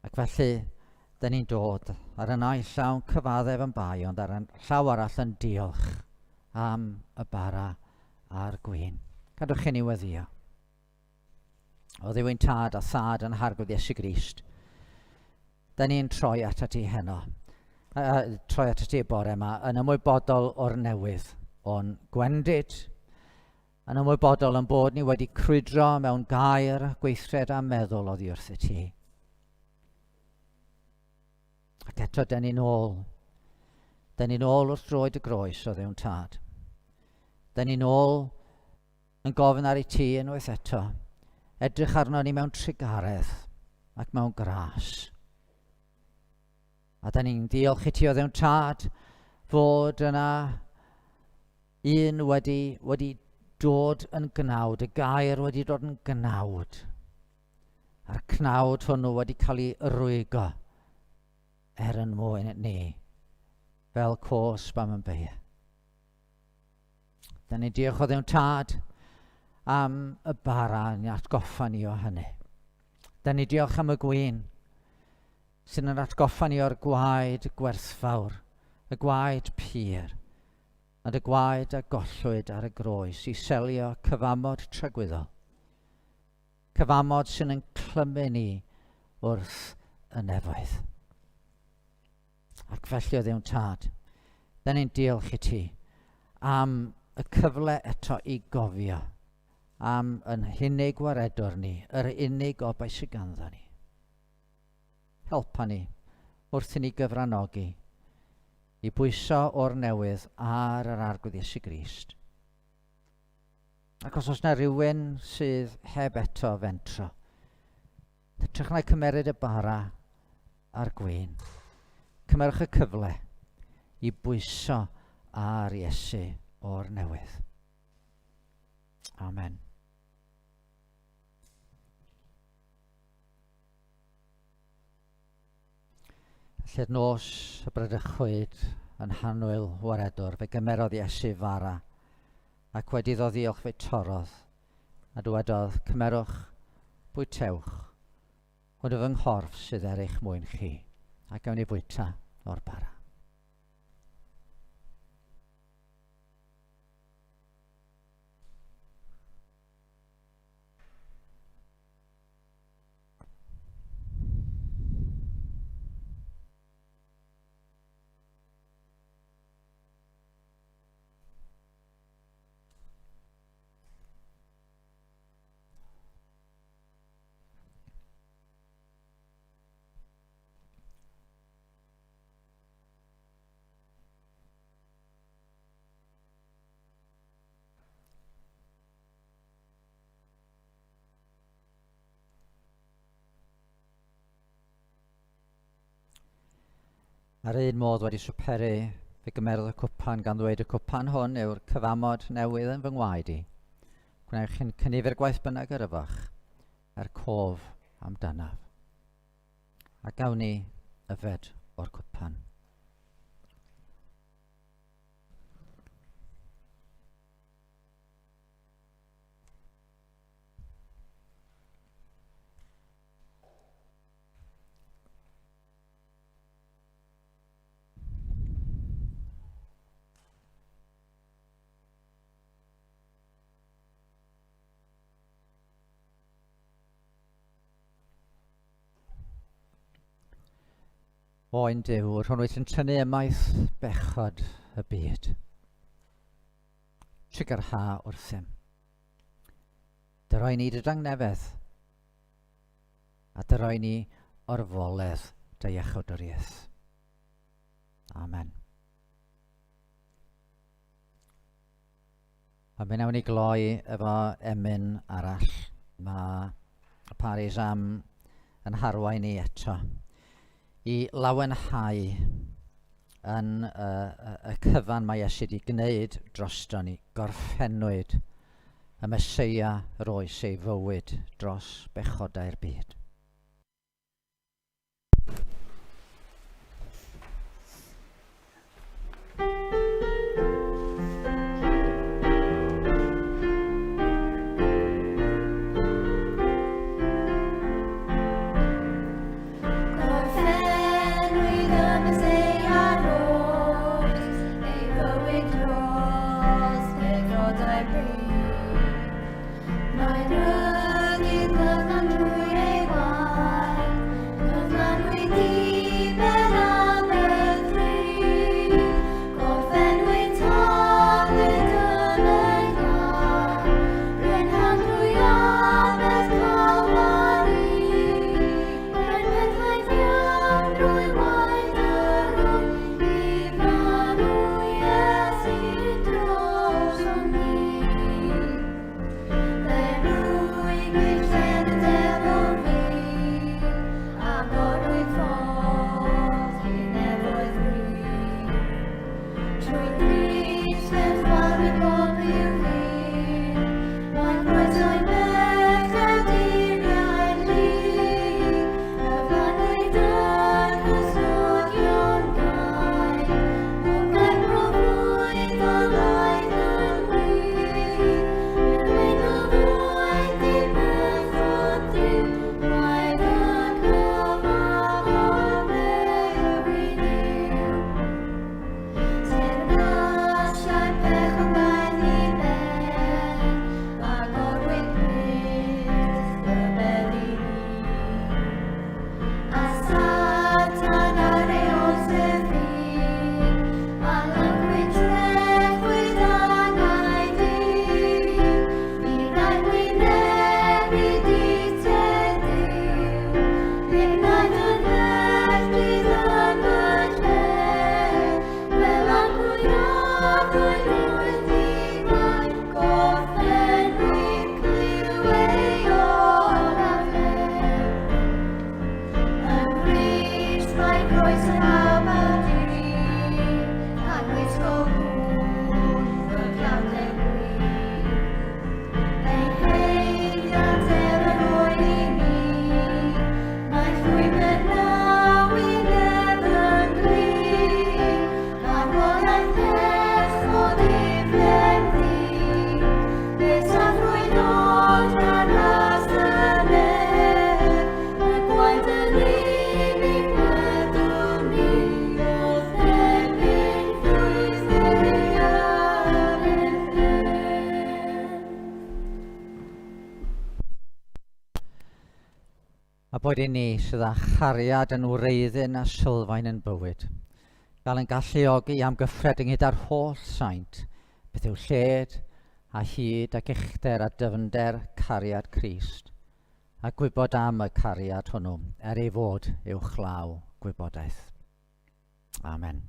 Ac felly, Dyn ni'n dod ar y naill llaw yn cyfaddef yn bai, ond ar y llaw arall yn diolch am y bara a'r gwin. Cadwch chi ni weddio. O Dduw ein tad a thad yn harglwydd Iesu Grist, da ni'n troi at ti heno, troi at ti y bore yma, yn ymwybodol o'r newydd, o'n gwendid, yn ymwybodol yn bod ni wedi crwydro mewn gair, gweithred a meddwl oddi wrth y ti. Ac eto, dyn ni'n ôl. Dyn ni'n ôl wrth droed y groes o ddewn tad. Dyn ni'n ôl yn gofyn ar i ti unwaith eto. Edrych arno ni mewn trugaredd ac mewn gras. A da ni'n diolch i ti o ddewn tad fod yna un wedi, wedi dod yn gnawd, y gair wedi dod yn gnawd. A'r cnawd hwnnw wedi cael ei rwygo er yn mwyn ni, fel cosb am yn beia. Da ni'n diolch o ddewn tad am y bara yn atgoffa ni o hynny. Da ni diolch am y gwin sy'n yn atgoffa ni o'r gwaed gwerthfawr, y gwaed pur, a y gwaed a gollwyd ar y groes i selio cyfamod tragwyddol. Cyfamod sy'n yn clymu ni wrth y nefoedd. Ac felly o Dduw'n Tad, da ni'n diolch i ti am y cyfle eto i gofio am yn hunig waredwr ni, yr unig obaith sydd ganddo ni. Helpa ni wrth i ni gyfranogi i bwyso o'r newydd ar yr Arglwydd Iesu Grist. Ac os oes yna rhywun sydd heb eto fentro, hytrach na cymeryd y bara a'r gwin, cymerwch y cyfle i bwyso ar Iesu o'r newydd. Amen. Lle'r nos y bradychwyd yn hanwyl waredwr, fe gymerodd Iesu fara, ac wedi iddo ddiolch fe torrodd, a dywedodd, Cymerwch, bwytewch, hwn yw fy nghorff sydd er eich mwyn chi, a gawn ni fwyta o'r bara. Ar un modd wedi swperu, fe gymerodd y cwpan gan ddweud y cwpan hwn yw'r cyfamod newydd yn fy ngwaed i. Gwnewch chi'n cynifer gwaith bynnag yr yfach, er cof amdanaf. A gawn ni yfed o'r cwpan. Oen Duw, yr hwn wyt yn tynnu ymaith bechod y byd. Trugarha wrthym. Dy roi ni dy dangnefedd, a dy roi ni orfoledd dy iachawdwriaeth. Amen. A mi wnawn ni gloi efo emyn arall. Mae Paris am yn harwain ni eto i lawenhau yn y, y, y cyfan mae Iesu wedi gwneud drosto ni. Gorffennwyd y Meseia roes ei fywyd dros bechodau'r byd. A boed i ni sydd â chariad yn wreiddyn a sylfaen yn bywyd, gael yn galluogi i amgyffred ynghyd â'r holl saint, beth yw lled a hyd ac uchder a dyfnder cariad Crist, a gwybod am y cariad hwnnw, er ei fod uwchlaw gwybodaeth. Amen.